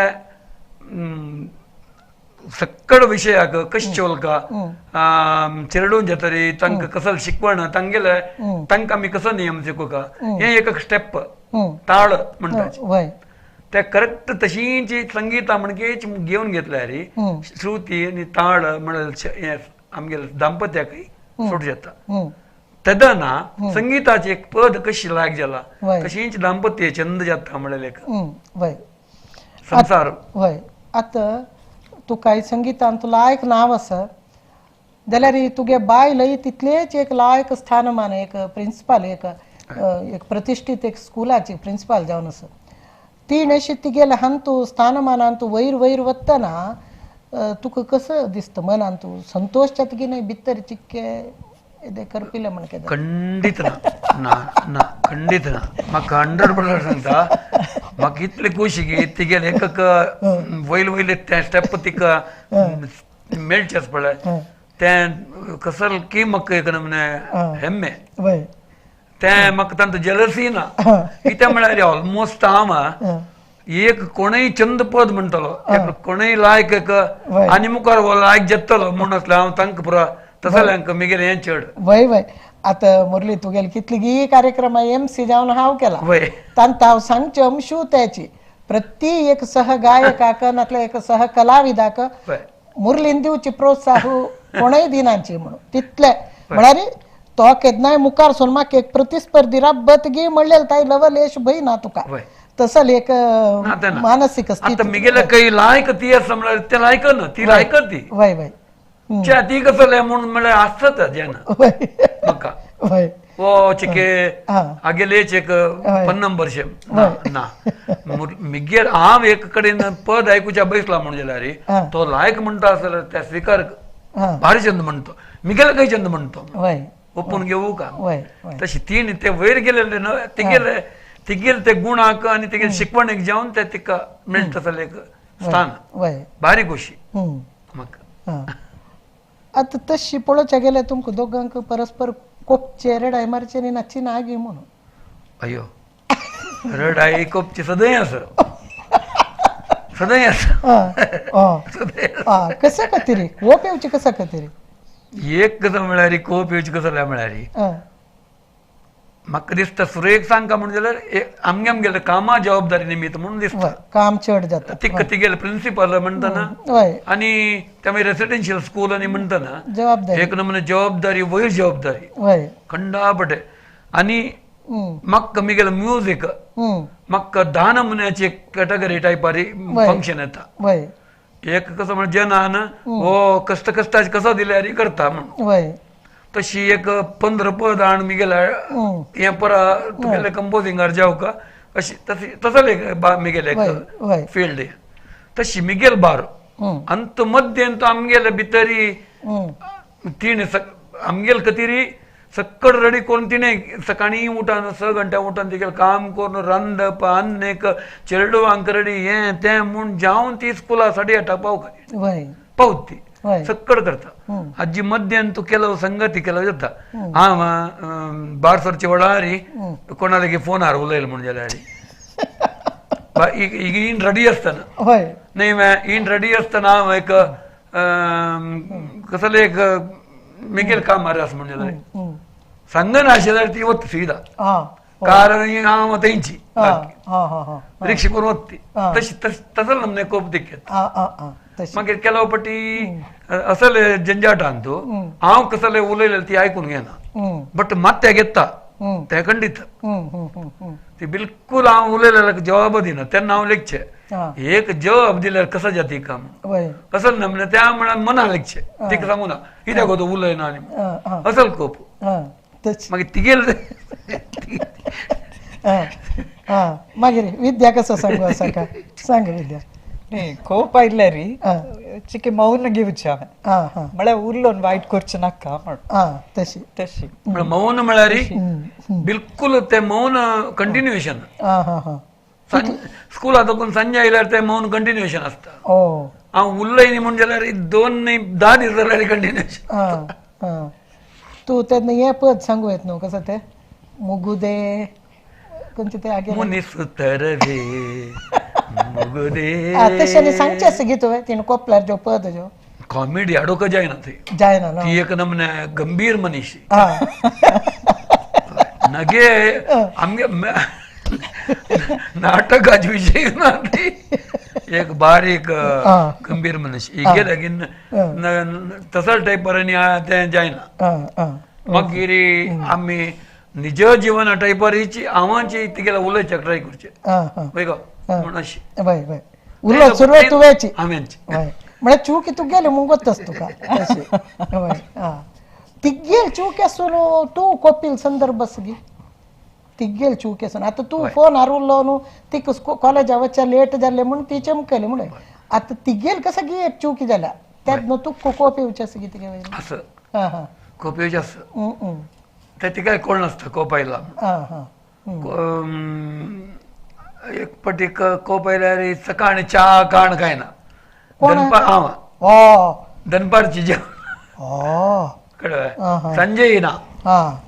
सक्कड विशयाक कशें चोलका चिरडून जातरी तांकां कसो शिकवण तांगेले तांकां आमी कसो नियम शिकोवका हें एक स्टेप ताळ म्हणटा ते करेक्ट तशींच संगीता म्हणकेच घेवन घेतल्यार श्रुती आनी ताळ म्हळ्यार आमगेले दाम्पत्याकय सूट जाता. तेदना संगीताचे एक पद कशी लायक जाला तशींच दाम्पत्य छंद जाता म्हळ्यार एक संसार. वय आतां तुका संगीतान तुला लायक नांव आसा जाल्यार तुगे बायलय तितलेच एक लायक स्थानमान एक प्रिंसिपाल एक एक प्रतिश्ठीत एक स्कुलाची प्रिन्सिपाल जावन आसा. ती अशी तिगेले हांतू स्थानमानान तूं वयर वयर वतना तुका कसं दिसता मनान, तूं संतोष जाता की नाही भितर चिक्के येदे करपिले म्हण केदां? खंडीत ना, ना ना खंडीत ना. म्हाका 100% सांगता, म्हाका इतली खोशी की तिगेले एक वयल वयले तें स्टेप तिका मेळचेंच पळय तें कसल की म्हाका एक नमने हेम्मे तें म्हाका तांचो जेलसी ना. कितें म्हळ्यार ऑलमोस्ट हांव एक कोणूय चंद पद म्हणटलो, एक कोणूय लायक एक आनी मुखार हो लायक जेतलो म्हूण आसलें हांव तांकां पुरो तसो मिगेलें हें चड. वय वय आतां मुरली तुगेले कितलीगी कार्यक्रमां एम सी जावन हांव केला, तांकां हांव सांगचें अंशू त्याची प्रति एक सहगायकाक नातल्यार एक सहकलाविदाक मुरलीन दिवची प्रोत्साह कोणूय दिनाची म्हणून तितले म्हळ्यार तो केन्नाय मुखार सोन म्हाका एक प्रतिस्पर्धी राबत गी म्हणलें ताय लवलेश भंय ना तुका तसल एक मानसीक स्थिती. मिगेले काही लायक ती आसा म्हळ्यार ते लायक ना, ती लायक ती वय वय ती कसलें म्हूण म्हळ्यार आसत जेन्ना म्हाका ओ चिके आगेलेच एक पन्नंबर शे ना मिगेल हांव एक कडेन पद आयकुच्या बैसला म्हूण जाल्यार तो लायक म्हणटा आसल्यार त्या स्विकार भारी चंद म्हणतो, मिगेल काही चंद म्हणतो ओपून घेवू का. तशी तीन ते वयर गेलेले न्हय तिगेले तिगेले ते गुणाक आनी तिगेले शिकवणेक जावन ते तिका मेळटा जाल्यार एक स्थान भारी खोशी म्हाका. आतां तशी पळोवच्या गेल्यार तुमकां दोगांक परस्पर कोपचे रडाय मारचे न्ही नाची ना गी म्हणून. अयो रडाय कोपची सदांय आसा, सदांय आसा. कसं खातीर कोप येवची कसं खातीर? एक कसं म्हळ्यार कोप येवची कसं म्हळ्यार म्हाका दिसता सुरेख सांगका म्हणून जाल्यार आमगे आमगेले कामा जबाबदारी निमित्त म्हणून दिसता काम चड जाता. तिका तिगेले प्रिन्सिपल म्हणटना आनी त्या मागीर रेसिडेन्शियल स्कूल आनी म्हणटना जबाबदारी एक नमुने जबाबदारी वयर जबाबदारी खंडापटे. आनी म्हाका मिगेले म्युजीक म्हाका 10 नमुन्याची कॅटेगरी टायपारी फंक्शन येता. एक कसं म्हणजे जनान हो कष्ट कष्टाचे कसो दिल्यार करता म्हणून तशी एक 15 पद हाण मिगेले हें परा तुगेले कंपोजिंगार जावका अशी तशी तसले मिगेले फिल्ड तशी मिगेल बार अंत मध्यंत आमगेले भितरी तिणें आमगेल खातीर सक्कड रेडी करून तिणें सकाळीं उठान 6 घंट्या उठान तिगेलें काम करून रांदप आन्नेक चेडवांक रेडी हें तें म्हूण जावन ती स्कुला 8:30 पावता पावत ती सक्कड करता. आजी मध्यान तूं केलो संगती केलो जाता. हांव बारसरचे वडारी कोणा लागीं फोनार उलयलें म्हूण जाल्यार इन रेडी आसतना न्ही इन रेडी आसतना हांव एक कसलें एक मिगेल काम आसा म्हूण जाल्यार सांगना आशिल्ल्यार ती वता सीधा कारण हांव तेंची रिक्षा करून वता ती तशी तसो नमने कोप दिकेत. मागीर केलो पटी असले जंजाटान तूं हांव कसले उलयलें ती आयकून घेना बट मात्या घेता ते खंडीत ती बिलकुल हांव उलयलें जवाब दिना तेन्ना हांव लेखचें एक जवाब दिल्यार कसो जाता काम असल नमने त्या म्हळ्यार मना लेखचें तिका सांगू ना कित्याक तो उलयना आनी असल कोप मागीर तिगेल. मागीर विद्या कसं सांगू आसा का सांग विद्या. न्ही कोप आयल्यार चिके मौन घेवचें हांवें म्हळ्यार उरलोन वायट करचें नाका म्हण तशी तशी मौन म्हळ्यार बिलकुल तें मौन कंटिन्युएशन. स्कुला तकून सांजे आयल्यार तें मौन कंटिन्युएशन आसता. हांव उरलय न्ही म्हूण जाल्यार 2 न्ही 10 दीस जाल्यार कंटिन्युएशन. तूं तेन्ना हें पद सांगू येत न्हू कसं तें मुगुदे खंयचें तें आगे मुनीस तरवे मुगुदे तशें सांगचें आसा गी तुवें तिणें कोपल्यार ज्यो पद ज्यो कॉमेडी हाडूंक जायना थंय जायना ती एक नमने गंभीर मनीस नगे आमगे नाटकाचे विशय ना ती एक बारीक गंभीर मनीस इगे लागीन तसो टायपार आनी तें जायना. मागीर आमी निज जीवन टायपारीची हांवाची तिगेले उलयच्या ट्राय करचें वय गो म्हूण अशी वय वय उलो सुरवात तुवेंची हांवेंची म्हळ्यार चूक तुगेली म्हूण गोत्तास तुका तशी वय आं तिगेल चूक आसून तूं कोपील संदर्भ आसा गी तिगेल चूक आतां तूं फोन हारुल्लो न्हू तिका कॉलेजा वचच्या लेट जाल्ले म्हूण ती चमकली म्हणून आतां तिगेल कसं गी एक चुकी जाल्या त्यात न्हू तूं कोप येवचें आसा की तिगे आसा हां कोप येवचें आसा ते तिका कोण नासता कोप आयला हां एक पटी कोप आयल्यार सकाळी च्या काण काय ना दनपार हांव दनपारची जेवण कळ्ळें संजय ना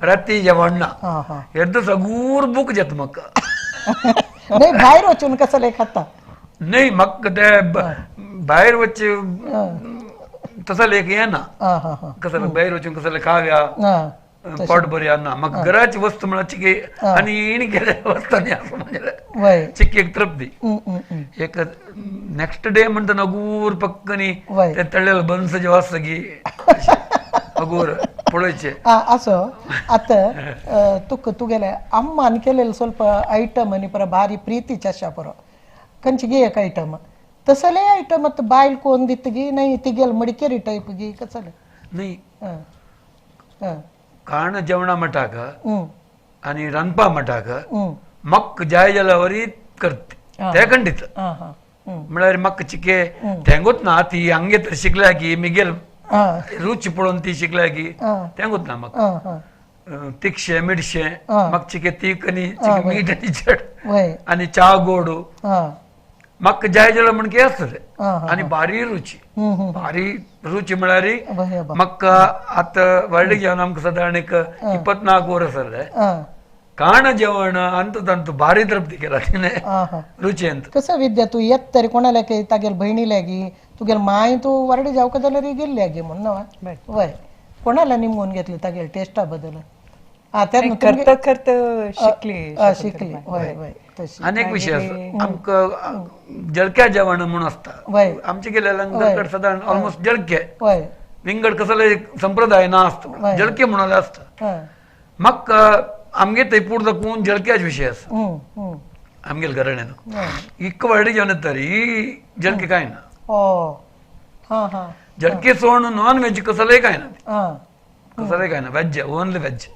राती जेवण ना येद्द सगूर बूक जाता म्हाका नाही भायर वचून कसले खाता नाही म्हाका ते भायर वचचे तसले एक हें ना कसले भायर वचून कसले खाव्या पोट बरी ना म्हाका घराची वस्तू म्हळ्यार चिकी आनी हिणी केल्या वस्त न्ही असो म्हणजे चिकी एक तृप्ती एक नेक्स्ट डे म्हणटा नगूर पक्कनी ते तळ्ळेले बन्स जे आसता की अगोर पळोवचे असो आतां तुका तुगेले अम्मान केलेले ಸ್ವಲ್ಪ ಐಟಮ್ आनी परत भारी प्रितीचे आसा परो खंयची गे एक आयटम तसले आयटम आतां बायल कोण दिता गी नाही तिगेल मडिकेरी टायप गी कसले न्ही काण जेवणा मटाक आनी रांदपा मटाक म्हाका जाय जाल्यार वरी करता ते खंडीत म्हळ्यार म्हाका चिके तेंगूच ना ती हांगे तर शिकल्या की मिगेल रुची पळोवन ती शिकल्या की तेंगूच ना म्हाका तिखशें मिरशें म्हाका चिके तीख आनी चिके मीठ आनी चड आनी च्या गोड म्हाका जाय जाल्यार म्हण की आसतलें आनी भारी रुची भारी रुची म्हळ्यार म्हाका आतां व्हडलें जेवण आमकां सादारण एक 24 वर्स जालें काण जेवण अंत तांतू भारी तृप्ती केला तिणें रुचेंत कसं विद्या तूं येत तरी कोणाला तागेल भयणीला गी तुगेल माय तूं वरडे जावका जाल्यार गेल्ली गे म्हणून वय कोणाला निमगून घेतली तागेल टेस्टा बद्दल करता करता शिकली शिकली वय वय तशी आनी एक विशय आसा आमकां जळक्या जेवण म्हणून आसता आमचे गेल्या सादारण ऑलमोस्ट जळके विंगड कसले संप्रदाय ना आसता जळके म्हणून आसता म्हाका आमगे थंय पूर्ण दाखोवन जळक्याच विशय आसा आमगेल घराण्यान इतकं व्हडलें जेवण येता ही जळके काय ना जळके सोडून नॉन व्हेज कसलेय काय ना कसलेय काय ना व्हेज ओनली व्हेज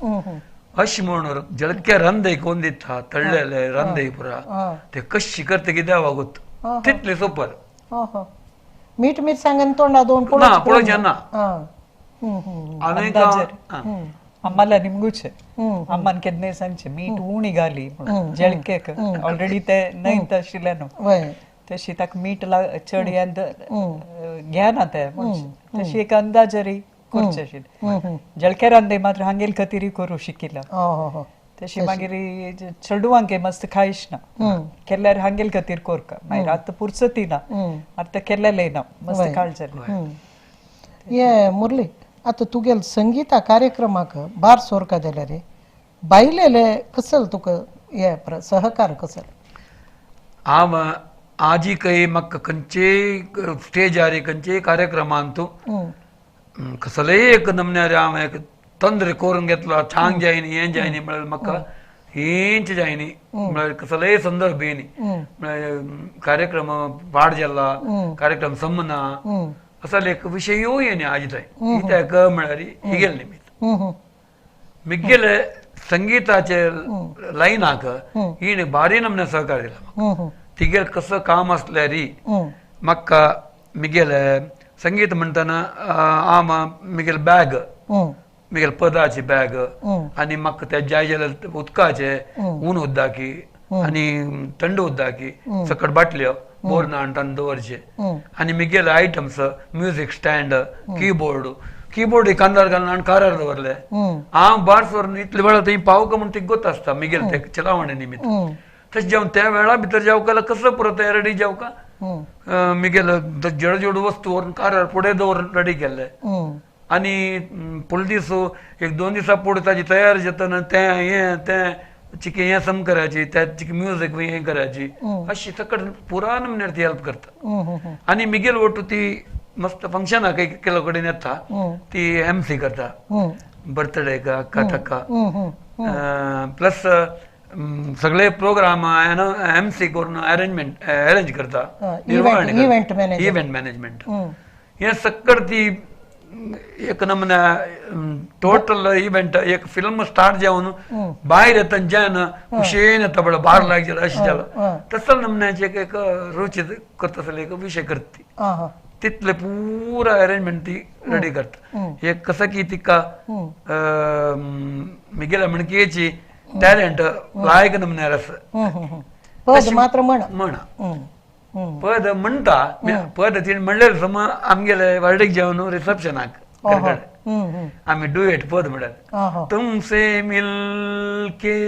अशें म्हणून जळके रांदय कोण दिता तळ्ळेले रांदय पुरा ते कशी करता कितें वागोत तितले सोपर मीठ मिरसांग तोंडा दोन ना पळोवचें ना आनी अम्माला निमगूचे अम्मान केन्नाय सांगचे मीठ उणी घाली जळकेक ऑलरेडी ते न्हय आशिल्लें न्हू तशी ताका मीठ चड घेना ते तशी एक अंदाजरी करचे आशिल्लें जळके रांदय मात्र हांगेल खातीर करूं शिकिल्ला तशी मागीर चेडवांक मस्त खायच ना केल्यार हांगेल खातीर करका मागीर आतां पुरसती ना आतां केल्लेलें ना मस्त काळजें ये मुरली आतां तुगेल संगीता कार्यक्रमाक बार सोरका जाल्यार बायलेले कसल तुका हे सहकार कसल हांव आजी काही म्हाका खंयचेय स्टेजार खंयचेय कार्यक्रमांत कसलेय एक नमन्यार हांव एक तंत्र करून घेतलो छांग जायनी हें जायनी म्हळ्यार म्हाका हेंच जायनी म्हळ्यार कसलेय संदर्भ येयनी म्हळ्यार कार्यक्रम पाड जाला कार्यक्रम समना असो एक विशयूय येयनी आजी थंय कित्याक म्हळ्यार हिगेल निमित्त मिगेले संगीताचे लायनाक हिणें भारी नमने सहकार दिला म्हाका तिगेल कसो काम आसल्यार म्हाका मिगेले संगीत म्हणटना आम मिगेल बॅग मिगेल पदाची बॅग आनी म्हाका ते जाय जाल्यार उदकाचे ऊन उद्दाकी आनी थंड उद्दाकी सकट बाटल्यो बोर्न हाडून दवरचे आनी मिगेले items music stand keyboard keyboard कांदार घालून आनी कारार दवरले हांव बार्स व्हरून इतले वेळा थंय पावका म्हूण तिका गोत आसता मिगेल ते चलावणे निमित्त तशें जेवण त्या वेळा भितर जेवका कसलो पुरो तयार जेवका मिगेल जड जड वस्तू व्हरून कारार फुडें दवरून रेडी केल्ले आनी फुडले दीस एक दोन दिसां फुडें ताजी तयार जातना तें हें तें चिके हें सम करायची त्या चिके म्युजीक हें करायची अशी सकट पुरान म्हणल्यार ती हेल्प करता आनी मिगेल वटू ती मस्त फंक्शनाक केलो कडेन येता ती एमसी करता बर्थडेक हाका ताका प्लस सगळे प्रोग्राम एमसी करून अरेंजमेंट अरेंज करता इव्हेंट मॅनेजमेंट हें सक्कड ती एक नमूने टोटल इव्हेंट एक फिल्म स्टार्ट जावन भायर येता जान खुशेन येता बळ बार लाग जाला अशें जाला तसो नमन्याचे एक रुची करता एक विशय करती तितले पुरा अरेंजमेंट ती रेडी करता. एक कसं की तिका मिगेला म्हणकेची टॅलेंट लायक नमन्यार आसा पद मात्र म्हणा म्हणा पद म्हणटा पद तिणें म्हणलें सम आमगेले वार्डीक जेवन रिसेप्शनाक आमी डुएट पद म्हणल्यार तुमसे मिलके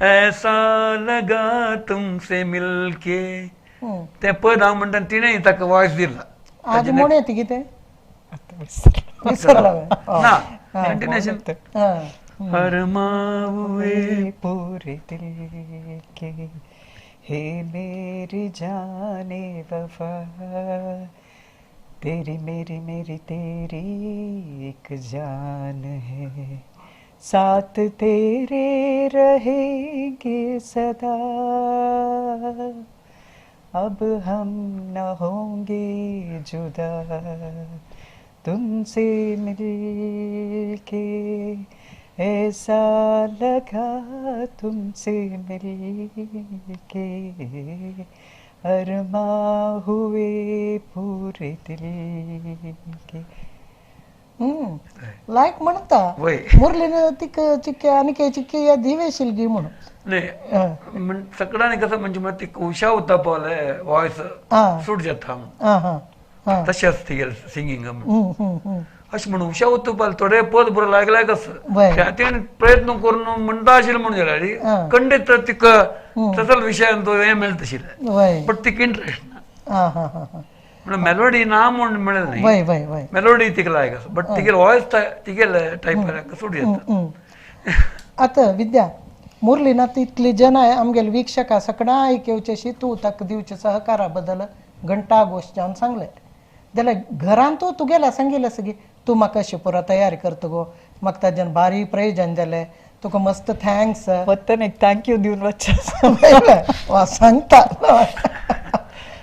ऐसा लगा तुमसे मिलके तें पद हांव म्हणटा तिणें ताका वॉयस दिला. आज म्हण येता कितें ना कंटिन्युएशन अरमा हुए पूरे दिल के हे मेरी जाने वफा तेरी मेरी मेरी तेरी एक जान है साथ तेरे रहेंगे सदा अब हम न होंगे जुदा तुमसे मिलके ऐसा लगा तुमसे मिलके अरमा हुए पूरे दिल के. लायक म्हणता मुरलीने तिक चिक्के आणि चिक्के या दिवेशील गी म्हणून नाही सगळ्यांनी कसं म्हणजे मग ती उषा होता पावले वॉयस सूट जाता तशी असते सिंगिंग म्हणून अशें म्हणून उषा उत्तपाल थोडे पद बरो लायक कसं तिणें प्रयत्न करून म्हणटा आशिल्लें म्हणून जाल्यार खंडीत तिका तसलो विशयान तो हें मेळटा आशिल्लें बट तिका इंट्रस्ट ना म्हणून मेलोडी ना म्हूण म्हणलें न्ही मेलोडी तिका लायक आसा बट तिगेले वॉयस तिगेले टायपार सूट जाता. आतां विद्या मुरलीना तितली जनां आमगेले वीक्षकां सगळ्यां आयक तूं ताका दिवचे सहकारा बद्दल घंटा गोश्ट जावन सांगलें जाल्यार घरांत तूं तुगेल्या सांगिल्लें सगळी तूं म्हाका अशें पुरो तयारी करता गो म्हाका ताज्यान बारीक प्रयोजन जालें तुका मस्त thanks वतन एक thank you दिवन वचचें वा सांगता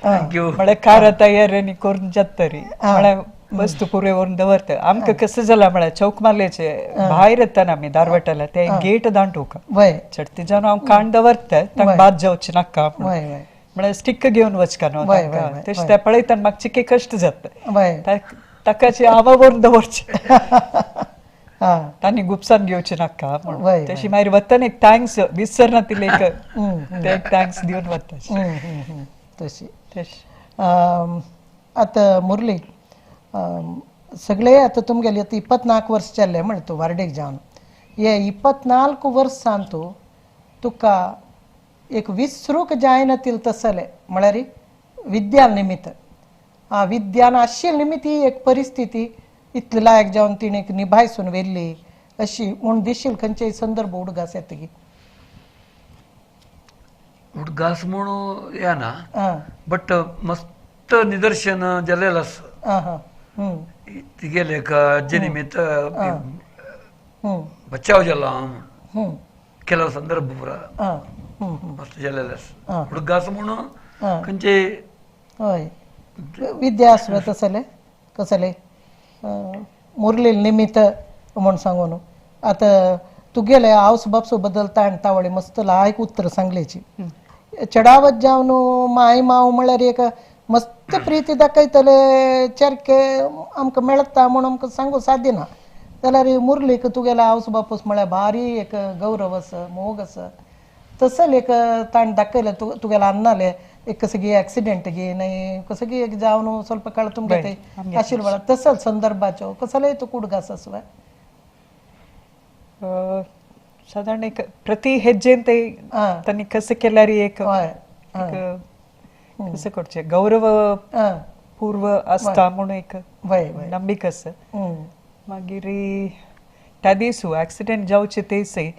thank you म्हळ्यार कार तयार आनी करून जाता तरी म्हळ्यार वस्तू पुरे व्हरून दवरता. आमकां कसं जालां म्हळ्यार चौकमालेचे भायर येतना आमी दारवटाला ते गेट दांटूक चडती जावन हांव काण दवरता तांकां बाद जावचें नाका म्हळ्यार स्टिक घेवन वचका न्हू तशें ते पळयतना म्हाका चिके कश्ट जाता ताकाचे हांव व्हरून दवरचें तांणी गुपसान घेवचें नाका म्हणून तशी मागीर वतना एक thanks विसरना तिले एक ते एक thanks दिवन वता तशी. आतां मुरली सगळे आतां तुमगेले आतां 24 वर्स चल्ले म्हण तूं वार्डेक जावन हे 24 वर्सान तूं तुका एक विसरूंक जायना तिल तसलें म्हळ्यार विद्या निमित्त विद्यान आशिल्ले निमित्त ही एक परिस्थिती इतली लायक जावन तिणें निभायसून व्हेल्ली अशी म्हूण दिशील खंयचेय संदर्भ उडगास येतगी उडगास म्हणून येना बट मस्त निदर्शन जालेलें आसा तिगेले एक आज्जे निमित्त बचाव जाला म्हूण ಕೆಲವು संदर्भ पुरा मस्त जालेलें आसा उडगास म्हणून खंयचे हय विद्या आसलें तसलें कसलें मुरली निमित्त म्हूण सांगून आतां तुगेले आवस बापसो बद्दल ताण तावळी मस्त लायक उत्तर सांगलेची चडावत जावन माय माव म्हळ्यार एक मस्त प्रिती दाखयतले चरके आमकां मेळटा म्हूण आमकां सांगू साध्य ना जाल्यार मुरलीक तुगेले आवस बापूस म्हळ्यार भारी एक गौरव आसा मोग आसा तसले एक ताण दाखयलें तुगेले अन्नाले एक कसं गी ॲक्सिडेंट गी नाही कसं गी एक जावन ಸ್ವಲ್ಪ काळ तुमगे ते आशिल्ले तसल संदर्भाचो कसलेय तुका उडगास आसलो साधारण एक प्रति हेज्जेन ते तांणी कसं केल्यार एक कसं करचें गौरव पूर्व आसता म्हणून एक नंबिक आसा. मागीर त्या दिसू ॲक्सिडेंट जावचे तेसय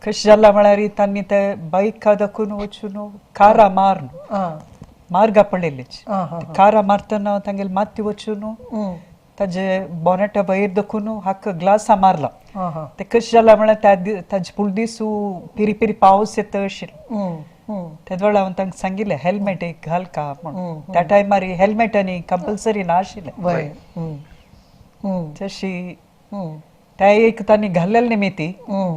कशें जाला म्हळ्यार तांणी ते बायका दाखोवन वचून कारा मारून मार्गा पडलेलीच कारा मारतना तांगेले माती वचून ताजे बोनेटा वयर दाखोवन हाका ग्लासा मारला ते कशें जाला म्हळ्यार त्या ताजे फुडें दिसू पिरी पिरी पावस येता आशिल्लो तेद वेळार हांवें तांकां सांगिल्लें हेल्मेट एक घाल का म्हणून त्या टायमार हेल्मेट आनी कंपल्सरी ना आशिल्लें. तशी त्या एक तांणी घाल्लेले निमित्ती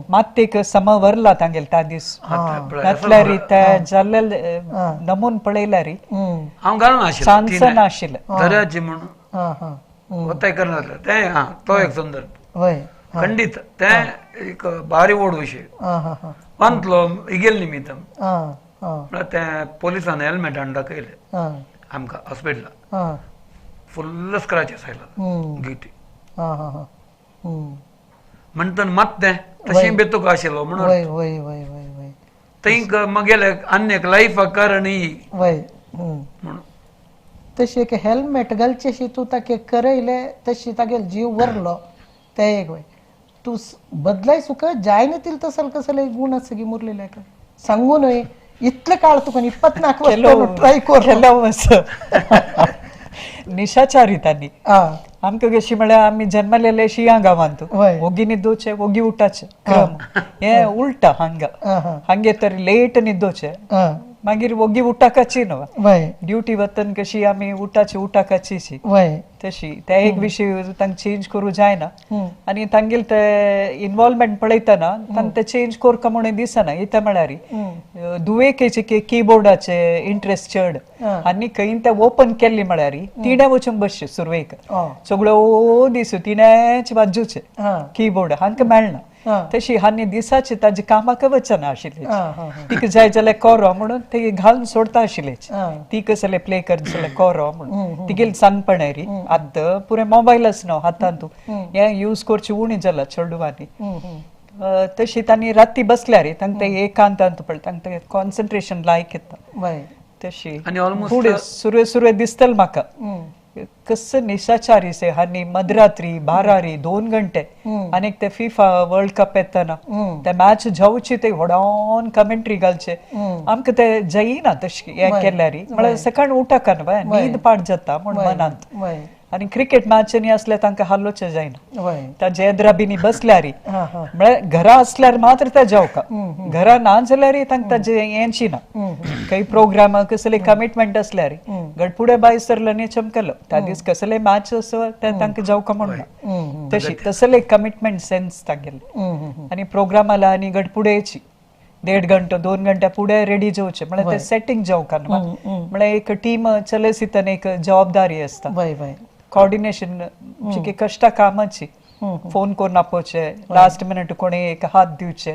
मात एक सम वरला तांगेल त्या दीस घातल्यारी त्या जाल्ले नमून पळयल्यारी हांव घालून चान्स नाशिल्लें दर्याची म्हणून वताय करनासलें तें. हा तो एक संदर्भ खंडीत तें एक भारी व्हड विशय वांतलो इगेल निमित्तम म्हळ्यार तें पोलिसान हेल्मेट हाडून दाखयलें आमकां हॉस्पिटलाक फुल्ल स्क्रॅचीस आयला गिटी म्हणटन मात तें तशें बेतूक आशिल्लो म्हणून थंय मगेले आनी एक लायफाक कारण ही म्हणून तशी एक हेल्मेट घालचेशी तूं ताके करयले तशी तागेल जीव वरलो ते एक वय तूं बदलाय सुका जायना तिल तसल कसले गुण आसा की मुरलेले सांगू न्हय इतले काळ तुका 24 वर्सां ट्राय केलो निशाचारी तांणी आमकां कशी म्हळ्यार आमी जन्मलेले शिया गांवांत ओगी न्हिदोचे ओगी उठाचे क्रम हे उलटा हांगा हांगे तर लेट न्हिदोचे मागीर ओगी उठाकाची न्हू ड्युटी वतन कशी आमी उठाची उठाकाची तशी त्या एक विशय तांकां चेंज करूं जायना आनी तांगेले ते इनवॉल्वमेंट पळयतना तांकां ते चेंज करका म्हणून दिसना. इतलें म्हळ्यार दुवेकेचे किबोर्डाचे इंट्रस्ट चड आनी खंय ते ओपन केल्ली म्हळ्यार तिणें वचून बसचें सुरवेक सगळ्यो दीस तिणेंच वाजोवचें किबोर्ड हांकां मेळना. तशी हांणी दिसाचे ताजे कामाक वचना आशिल्ले तिका जाय जाल्यार कोरो म्हणून ते घालून सोडता आशिल्ले ती कसले प्ले कर जाल्यार कोरो म्हणून तिगेले सानपण री. आतां पुरे मोबायलच न्हू हातांत हें यूज करचें उणें जाला चेडवांनी. तशी तांणी राती बसल्यार तांकां ते एकांतांत पळय तांकां कॉन्सन्ट्रेशन लायक येता. तशी फुडें सुरवे सुरवे दिसतलें म्हाका कसं निशाचारी से हांणी मध्यरात्री 12 2 घंटे आनी ते फिफा वर्ल्ड कप येतना ते मॅच जावची ते व्हडान कमेंट्री घालचे आमकां ते जायना तशें हें केल्यार म्हळ्यार सकाळी उठाका न्हू न्हीद पाड जाता म्हूण मनांत. आनी क्रिकेट मॅचीनी असल्यार तांकां हालोवचें जायना ताजे एदरा बिनी बसल्यार म्हळ्यार घरा असल्यार मात्र ते जावका घरा ना जाल्यार तांकां ताजे हेंची ना काही प्रोग्राम कसले कमिटमेंट असल्यार गडपुडे बाय सरलो न्ही चमकलो त्या दीस कसले मॅच असो ते तांकां जावका म्हणना तशी तसले कमिटमेंट सेन्स तांगेले. आनी प्रोग्रामाला आनी गडपुडेची 1.5 घंटो 2 घंट्या पुढे रेडी जावचे म्हळ्यार ते सेटिंग जावका न्हू म्हळ्यार एक टीम चलयतना एक जबाबदारी आसता कोऑर्डिनेशन कश्टा कामाची फोन करून आपोवचे लास्ट मिनट कोणी एक हात दिवचे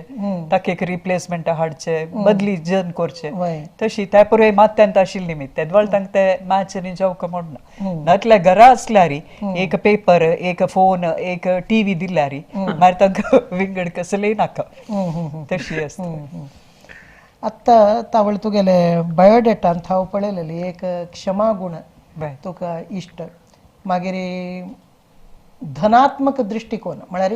ताका एक रिप्लेसमेंट हाडचे बदली जन करचे तशी त्या पुरय मात्यांत आशिल्ली निमित्त तेदवेळ तांकां ते मॅचीनी जावका म्हणना. नातल्यार घरा असल्यार एक पेपर एक फोन एक टीव्ही दिल्यार मागीर तांकां विंगड कसलेय नाका तशी आसता. आतां तावळ तुगेले बायोडेटांत हांव पळयलेली एक क्षमा गुण तुका इश्ट मागीर धनात्मक दृष्टिकोन म्हळ्यार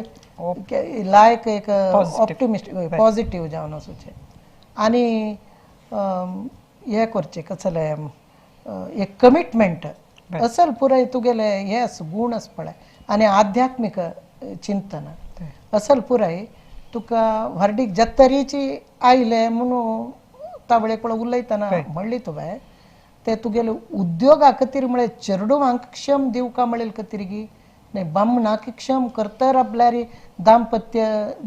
लायक एक ऑप्टिमिस्ट पॉझिटिव्ह जावन वचचें आनी हें करचें कसलें एक कमिटमेंट असल पुराय तुगेले हे आस गुण आस पळय आनी आध्यात्मीक चिंतन असल पुराय तुका व्हडीक जत्तरीची आयले म्हणून तावळे पळय उलयतना म्हणली तुवें ते तुगेले उद्योगा खातीर म्हळ्यार चेडवांक क्षम दिवका म्हणलें खातीर गी न्हय बामणाक क्षम करता राबल्यार दाम्पत्य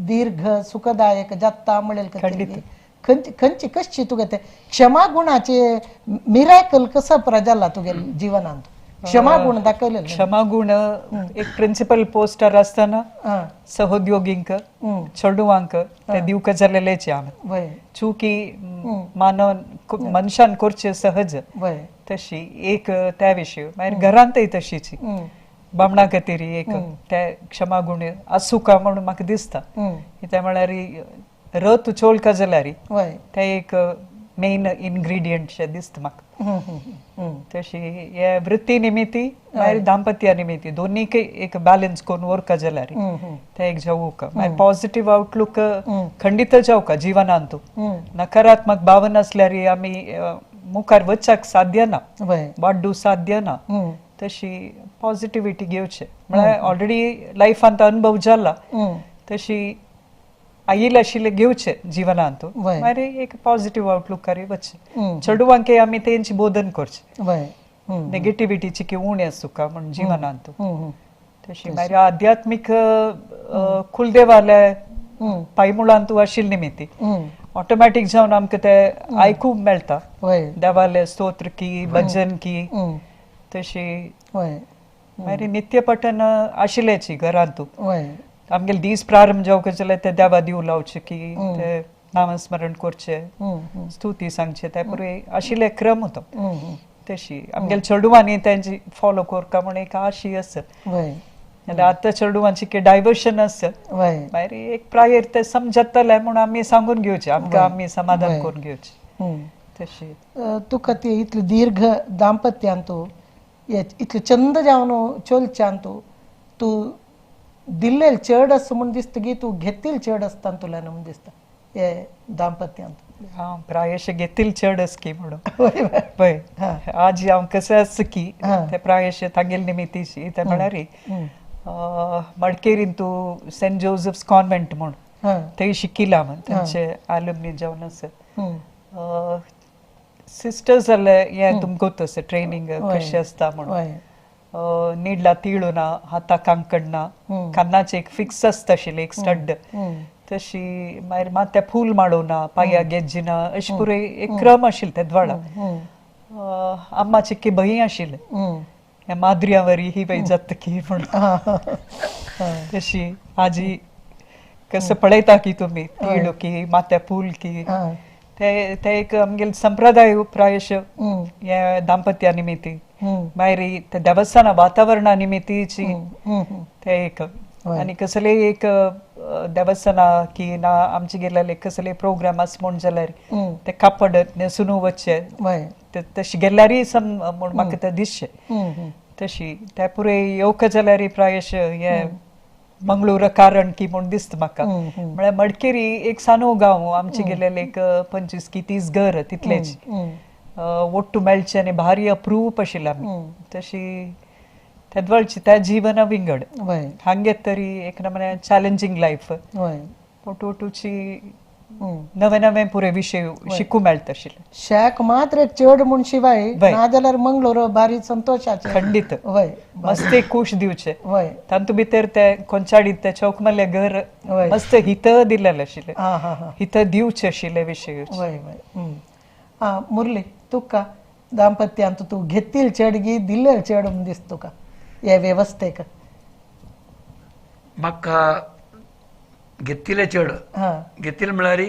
दीर्घ सुखदायक जाता म्हणलें खातीर खंयची खंयची कशी तुगे ते क्षमा गुणाचे मिराकल कसं प्रजाला तुगे जिवनांत क्षमा गुण दाखयलेले. क्षमा गुण एक प्रिन्सिपल पोस्टर आसतना सहोद्योगींक चेडवांक ते दिवका जाल्लेलेच आमी चुकी मानव मनशान करचे सहज तशी एक त्या विशय मागीर घरांतय तशीच बामणा खातीर एक ते क्षमा गुण आसूका म्हणून म्हाका दिसता. कित्याक म्हळ्यार रत चोळका जाल्यार ते एक मेन इनग्रेडियंट शे दिसता म्हाका. तशी हे वृत्ती निमित्ती मागीर दाम्पत्या निमित्ती दोनीक एक बॅलन्स करून व्हरका जाल्यार ते एक जावूका मागीर पॉझिटिव्ह आउटलूक खंडीत जावका जिवनांत. नकारात्मक भावना आसल्यार आमी मुखार वचपाक साध्य ना वाड्डू साध्य ना. तशी पॉझिटिव्हिटी घेवचे म्हळ्यार ऑलरेडी लायफांत अनुभव जाला तशी आयिल्ले आशिल्ले घेवचे जिवनांत मागीर एक पॉझिटिव्ह आउटलूक वचचे चेडवांक आमी तेंची बोधन करचें नेगेटिव्हिटीची की उणें आसूका म्हूण जिवनांत. तशी मागीर आध्यात्मीक कुलदेवाले पायमुळांतू आशिल्ले निमित्ती ऑटोमॅटीक जावन आमकां ते आयकूंक मेळटा, देवाले स्तोत्र की भजन की तशी. मागीर नित्य पठन आशिल्लेची घरांतू, आमगेले दीस प्रारंभ जावंक जाल्यार ते देवा दिव लावचे की ते नामस्मरण करचे, स्तुती सांगचे, ते पुरे आशिल्ले क्रम होतो. तशी आमगेले चेडवांनी तेंची फॉलो करता म्हूण एक आशी आसा. जाल्यार आतां चेडवांची डायवर्शन आसा, मागीर एक प्रायर ते समजतले म्हूण आमी सांगून घेवचे, आमकां आमी समाधान करून घेवचे. तशी तुका ते इतले दीर्घ दाम्पत्यान तूं इतले चंद जावन चलच्यान तूं तूं दिल्लेल चड आसा म्हूण दिसता की तूं घेतील चड आसता तुला म्हूण दिसता हे दाम्पत्यांत? हांव प्रायश घेतील चड आसा की म्हणून पळय आज हांव कसं आसा की ते प्रायश तांगेले निमित्तीची. ते म्हळ्यार मडकेरीन तूं सेंट जोसेफ्स कॉन्व्हेंट म्हूण थंय शिकिला म्हण तेंचे आलुमनी जावन आसा. सिस्टर्स जाल्यार हें तुमकां आसा ट्रेनींग कशें आसता म्हणून, निडला तिळू ना, हाता कांकण ना, कानाचे एक फिक्स आसता आशिल्लें एक स्टड तशी, मागीर माथ्या फूल माळोवना, पांया गेज्जिना, अशें पुरे एक क्रम आशिल्ले ते द्वाळा. अम्मा चिक्की भंय आशिल्लें माद्रिया वरी ही बाई जाता की म्हणून. तशी आजी कसं पळयता की तुमी तिळू की माथ्या फूल की ते ते एक आमगेले संप्रदाय प्रायश हे दाम्पत्या निमित्ती, मागीर ते देवस्थाना वातावरणा निमित्तीची ते एक. आनी कसले एक देवस्थाना की ना आमचे गेल्ले कसले प्रोग्राम आसा म्हूण जाल्यार ते कापड न्हेसून वचचे तशें गेल्यारय सम म्हूण म्हाका तें दिसचें. तशी ते पुरे येवक जाल्यार प्रायश हे मंगळूर कारण की म्हूण दिसता म्हाका. म्हळ्यार मडकेरी एक सानो गांव, आमचे गेल्ले एक 25 की 30 घर तितलेच ಒಟ್ಟು मेळचें आनी भारी अप्रूप आशिल्लें आमी. तशी तेदवळची त्या जीवन विंगड हांगे तरी एक नमने चॅलेंजींग लायफ, पोटोटूची नवे नवे पुरे विशय शिकू मेळटा आशिल्ले. शेक मात्र चड म्हूण शिवाय नाजाल्यार मंगळूर भारी संतोषाचे खंडीत मस्त खूश दिवचे. तातूंत भितर ते कोंचाडीत ते चौकमल्ले घर मस्त हित दिल्लें आशिल्लें, हित दिवचे आशिल्ले विशय. मुरली तुका दाम्पत्यांत तूं घेतील चड गी दिल्ले चड म्हूण दिसता तुका हे वेवस्थेक? म्हाका घेतिल्ले चड घेतिल्ले म्हळ्यार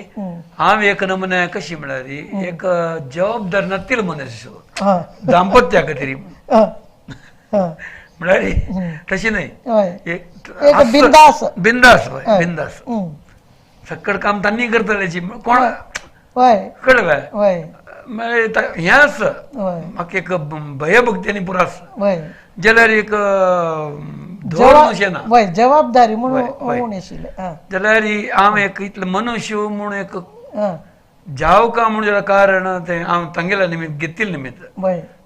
हांव एक नमुने कशी म्हळ्यार एक जबाबदार नातील मनीस दाम्पत्या खातीर म्हळ्यार तशी न्हय, बिंदास बिंदास बिंदास सकड काम तांणी करतले कोण कळ्ळें हें आसा म्हाका एक भयभक्ती पुरो आसा जाल्यार एक जबाबदारी म्हणून जाल्यार हांव एक इतले मनुष्य म्हूण एक जावं का म्हूण जाल्यार कारण तें हांव तांगेल्या निमित्त घेतिल्ले निमित्त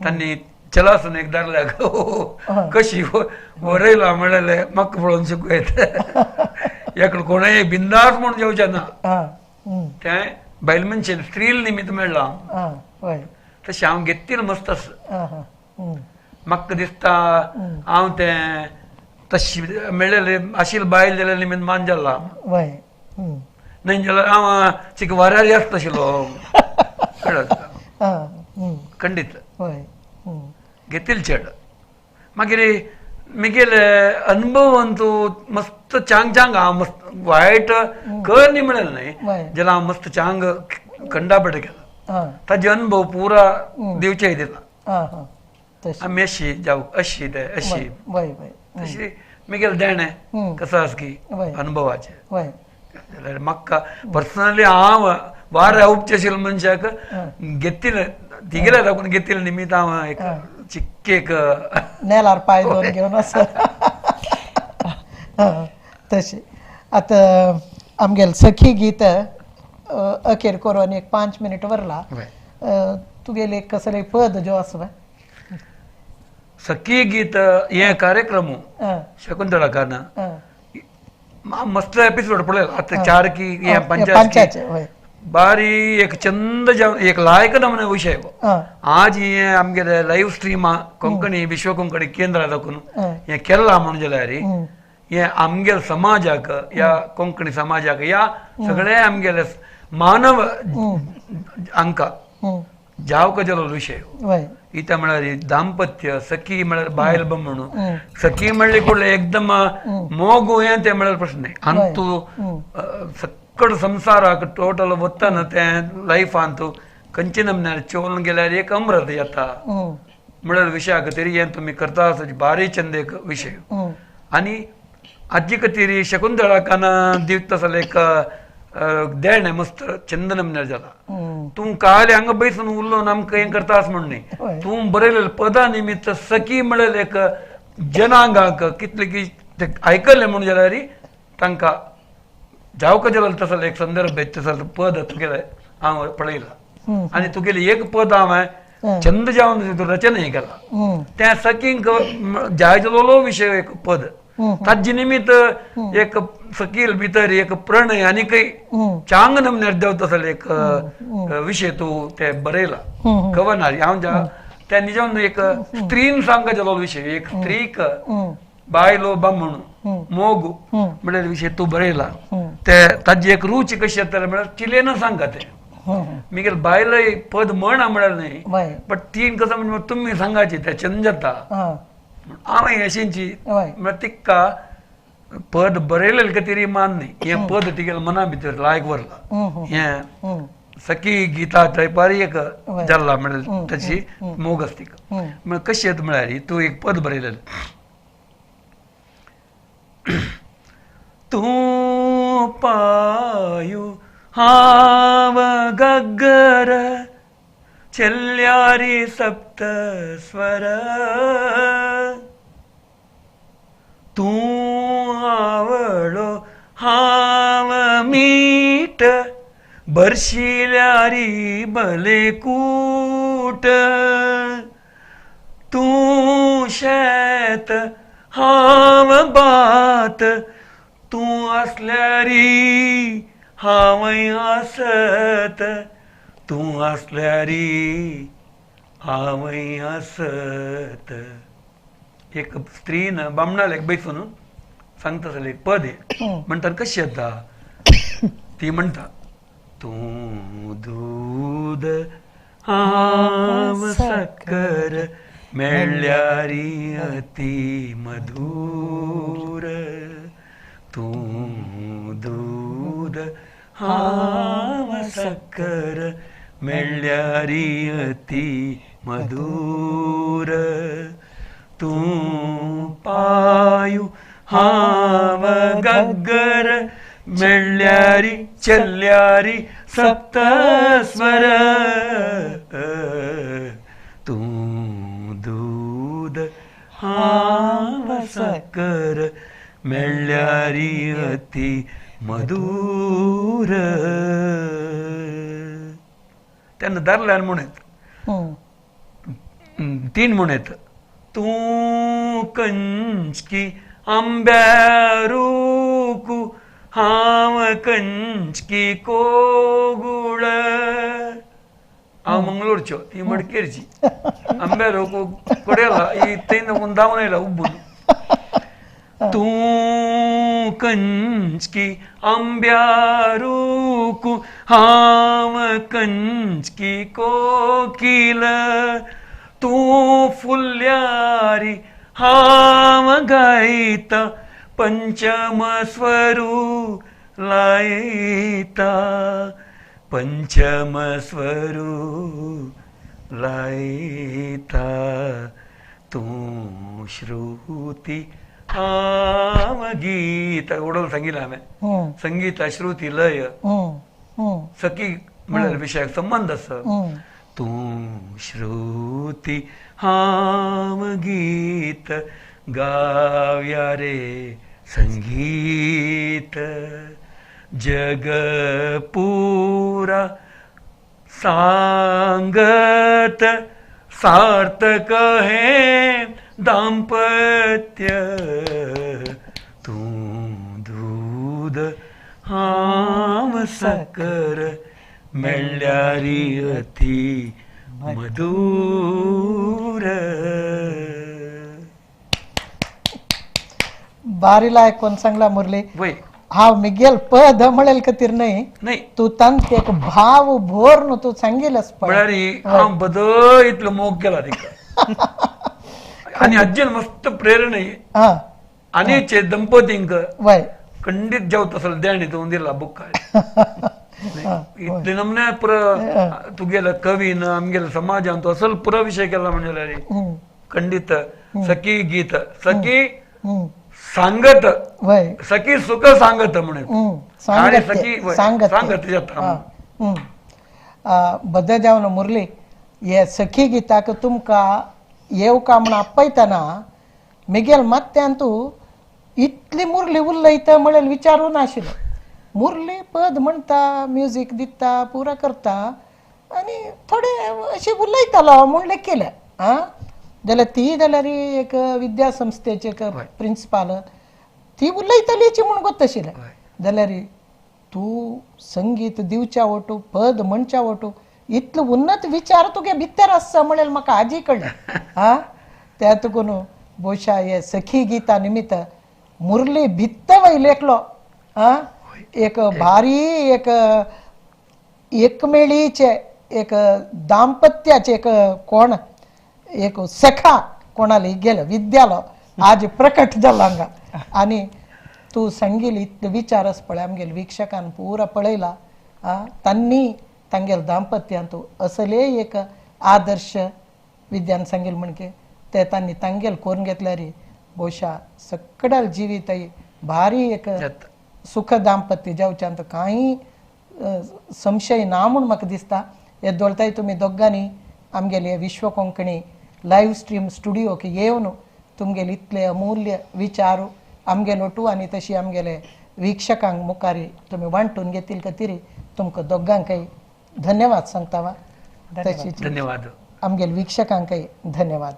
तांणी चलासून एक दारल्याक कशी वरयला म्हणलें म्हाका पळोवन शिकूं येता एकलो कोणय बिंदास म्हूण जेवचें ना, तें बायल मनशेन स्त्री निमित्त मेळ्ळां हांव. तशें हांव घेतिल्लें मस्त आसा म्हाका दिसता हांव तें तशी मेळ्ळेले आशिल्ले बायल जाल्यार निमित्त मान जाला न्हय जाल्यार हांव चिक वाऱ्यार आसता आशिल्लो खंडीत घेतिल्लें चड. मागीर म्हगेले अनुभवान तूं मस्त चांग चांग हांव मस्त वायट कर न्ही म्हणलें न्हय जाल्यार हांव मस्त चांग खंडापट केला ताजे अनुभव पुरा दिवचे दिला आमी अशी जावं अशी ते अशी तशी म्हगेलें देणें कसो आसा की अनुभवाचें. जाल्यार म्हाका पर्सनली हांव वाऱ्या उपचे आशिल्ल्या मनशाक घेतिल्लें तिगेल्या लागून घेतिल्लें निमित्त हांव एक चिक्के एक नेलार पांय दवरून घेवन आसा. तशें आतां आमगेलें सखी गीत अखेर करून एक 5 मिनीट वरला, तुगेलें एक कसलें पद जो आसा? सखी गीत हे कार्यक्रम शकुंतळा कारण मस्त एपिसोड पळयला आतां 4 की 5 बारी एक चंद जावन एक लायक नमने विशय आज हे आमगेले लायव्ह स्ट्रीम कोंकणी विश्व कोंकणी केंद्र दाखोवन हे केला म्हणून जाल्यार हे आमगेले समाजाक या कोंकणी समाजाक या सगळे आमगेले मानव अंका जावक जलो विशय इता म्हळ्यार दाम्पत्य सखी म्हळ्यार बायल म्हणून सखी म्हणले कुडले एकदम मोग हें तें म्हळ्यार प्रश्न न्ही अंतू सक्कड संसाराक टोटल वतना तें लायफान तूं खंयचे नमन्यार चोवन गेल्यार एक अमृत येता म्हळ्यार विशया खातीर हें तुमी करता आसा बारी चंद एक विशय. आनी आजी खातीर शकुंतळाकान दिवता जाल्यार एक देणें मस्त चंद नमन्यार जाला. तूं काल हांगा बैसून उरलो आमकां हें करता आस म्हण न्ही तूं बरयलें पदा निमित्त सखी म्हळ्यार एक जनांगाक कितले की ते आयकलें म्हणून जाल्यार तांकां जावक जालो तसो एक संदर्भ तसो पद तुगेलें हांव पळयलां आनी तुगेलें एक पद हांवें चंद जावन रचना केलां त्या सखींक जाय जालोलो विशय एक पद ताजे निमित्त एक सकील भितर एक प्रणय आनीकय चांग नमन्यार देंवता जाल्यार एक विशय तूं ते बरयला कवनार हांव त्या निजावन एक स्त्रीन सांगका जालो विशय एक स्त्रीक बायलो बामण मोग म्हळ्यार विशय तूं बरयला ते ताजी एक रुची कशी येतली म्हळ्यार चिलेन सांगता तें मिगेल बायलय पद म्हणा म्हळ्यार न्ही बट तीन कसो म्हणजे तुमी सांगाची ते चंद जाता हांवें अशींची म्हळ्यार तिका पद बरयलें खातीर मान न्ही हें पद तिगेले मना भितर लायक व्हरलां हें सखी गीता टायपार एक जाला म्हळ्यार ताची मोग आसा तिका म्हळ्यार कशी येता म्हळ्यार तूं एक पद बरयलें तूं पायू हांव गग्गर चेल्यारी सप्त स्वर तूं आवळो हांव मीठ बरशिल्यारी भले कूट तूं शेत हांव भात तूं आसल्यारी हांवय आसत तूं आसल्यारी हांवय आसत. एक स्त्रीन बामणाल एक बैसून सांगता जाल्यार एक पद हें म्हणटा कशी येता ती म्हणटा तूं दूद हांव साकर मेळ्ळ्यारी अती मधूर तूं दूद हांव साकर मेळ्ळ्यारी अती मधूर तूं पायू हांव गग्गर मेळ्ळ्यारी चेल्यारी सप्तस्वर तूं दूद हांव साकर मेळ्ळ्यारी अती मधूर. तेन्ना दारल्यान म्हणत तीन म्हणत तूं कंचकी आंब्या रूकू हांव कंचकी कोगुळ. हांव मंगळूरचो ती मडकेरची आंब्या रोकू कोडेला ही थंय धांवन आयला उब्बून. तूं कंचकी आंब्या रूकू हांव कंचकी कोकील तूं फुल्यारी हांव गायता पंचम स्वरू लायता पंचम स्वरू लायता तूं श्रुती हांव गीत. उडोवन सांगिल्लें हांवें संगीत श्रुती लय सखी म्हळ्यार विशयाक संबंद आसा. तूं श्रुती हांव गीत गाव्या रे संगीत जग पुरा सांगत सार्थक हे दाम्पत्य तूं दूद हांव साकर मेळ्ळ्यारी अती मधुर. बारीला ऐकून सांगला मुरली. हांव मिगेल पद म्हणेल खातीर न्हय, तूं तांचे एक भाव भोर न्हू तूं सांगीलच. म्हळ्यार हांव बदल इतलो मोग केला तिका आनी आज्जेन मस्त प्रेरणा आनी दंपतींक खंडीत जेवता असल देणे तूं दिला बुक. इतले नमने पुरो तुगेले कवीन आमगेले समाजान तो असल पुरो विशय केला म्हणजे खंडीत सखी गीत सखी सांगत सखी सुख सांगत म्हणून सखी सांगत जाता. बद्द जावन मुरली हे सखी गीताक तुमकां येवका म्हण आपयतना मिगेल मात्यान तूं इतली मुरली उलयता म्हणल्यार विचारूं नाशिल्लो. मुरली पद म्हणटा, म्युजीक दिता, पुरा करता आनी थोडे अशें उलयतालो म्हूण लेखिलें. आं जाल्यार ती जाल्यार एक विद्यासंस्थेचे एक प्रिंसिपाल ती उलयतालीची म्हूण गोत आशिल्लें. जाल्यार तूं संगीत दिवच्या वटू पद म्हणच्या वटू इतलो उन्नत विचार तुगे भितर आसता म्हणल्यार म्हाका आजी कळ्ळें. आं त्या तुकून बोशा हे सखी गीता निमित्त मुरली भित्त वयलें एकलो. आं एक भारी एक एकमेळीचे एक दाम्पत्याचे एक कोण एक सखा कोणाले गेलो विद्यालो आज प्रकट जाला हांगा. आनी तूं सांगील इतले विचारच पळय आमगेले वीक्षकान पुरा पळयला. आं तांणी तांगेले दाम्पत्यांत असले एक आदर्श विद्यान सांगील म्हणके ते तांणी तांगेल करून घेतल्यार बोशा सगळ्या जिवीतय भारी एक सुख दाम्पत्य जावच्यांत कांय संशय ना म्हूण म्हाका दिसता. हे दोळताय तुमी दोगांनी आमगेले विश्व कोंकणी लायव्ह स्ट्रीम स्टुडियोक येवन तुमगेले इतले अमूल्य विचार आमगेलो ओटू आनी तशी आमगेले वीक्षकांक मुखार तुमी वांटून घेतील खातीर तुमकां दोगांकय धन्यवाद सांगता वा. तशीच धन्यवाद आमगेले वीक्षकांकय धन्यवाद.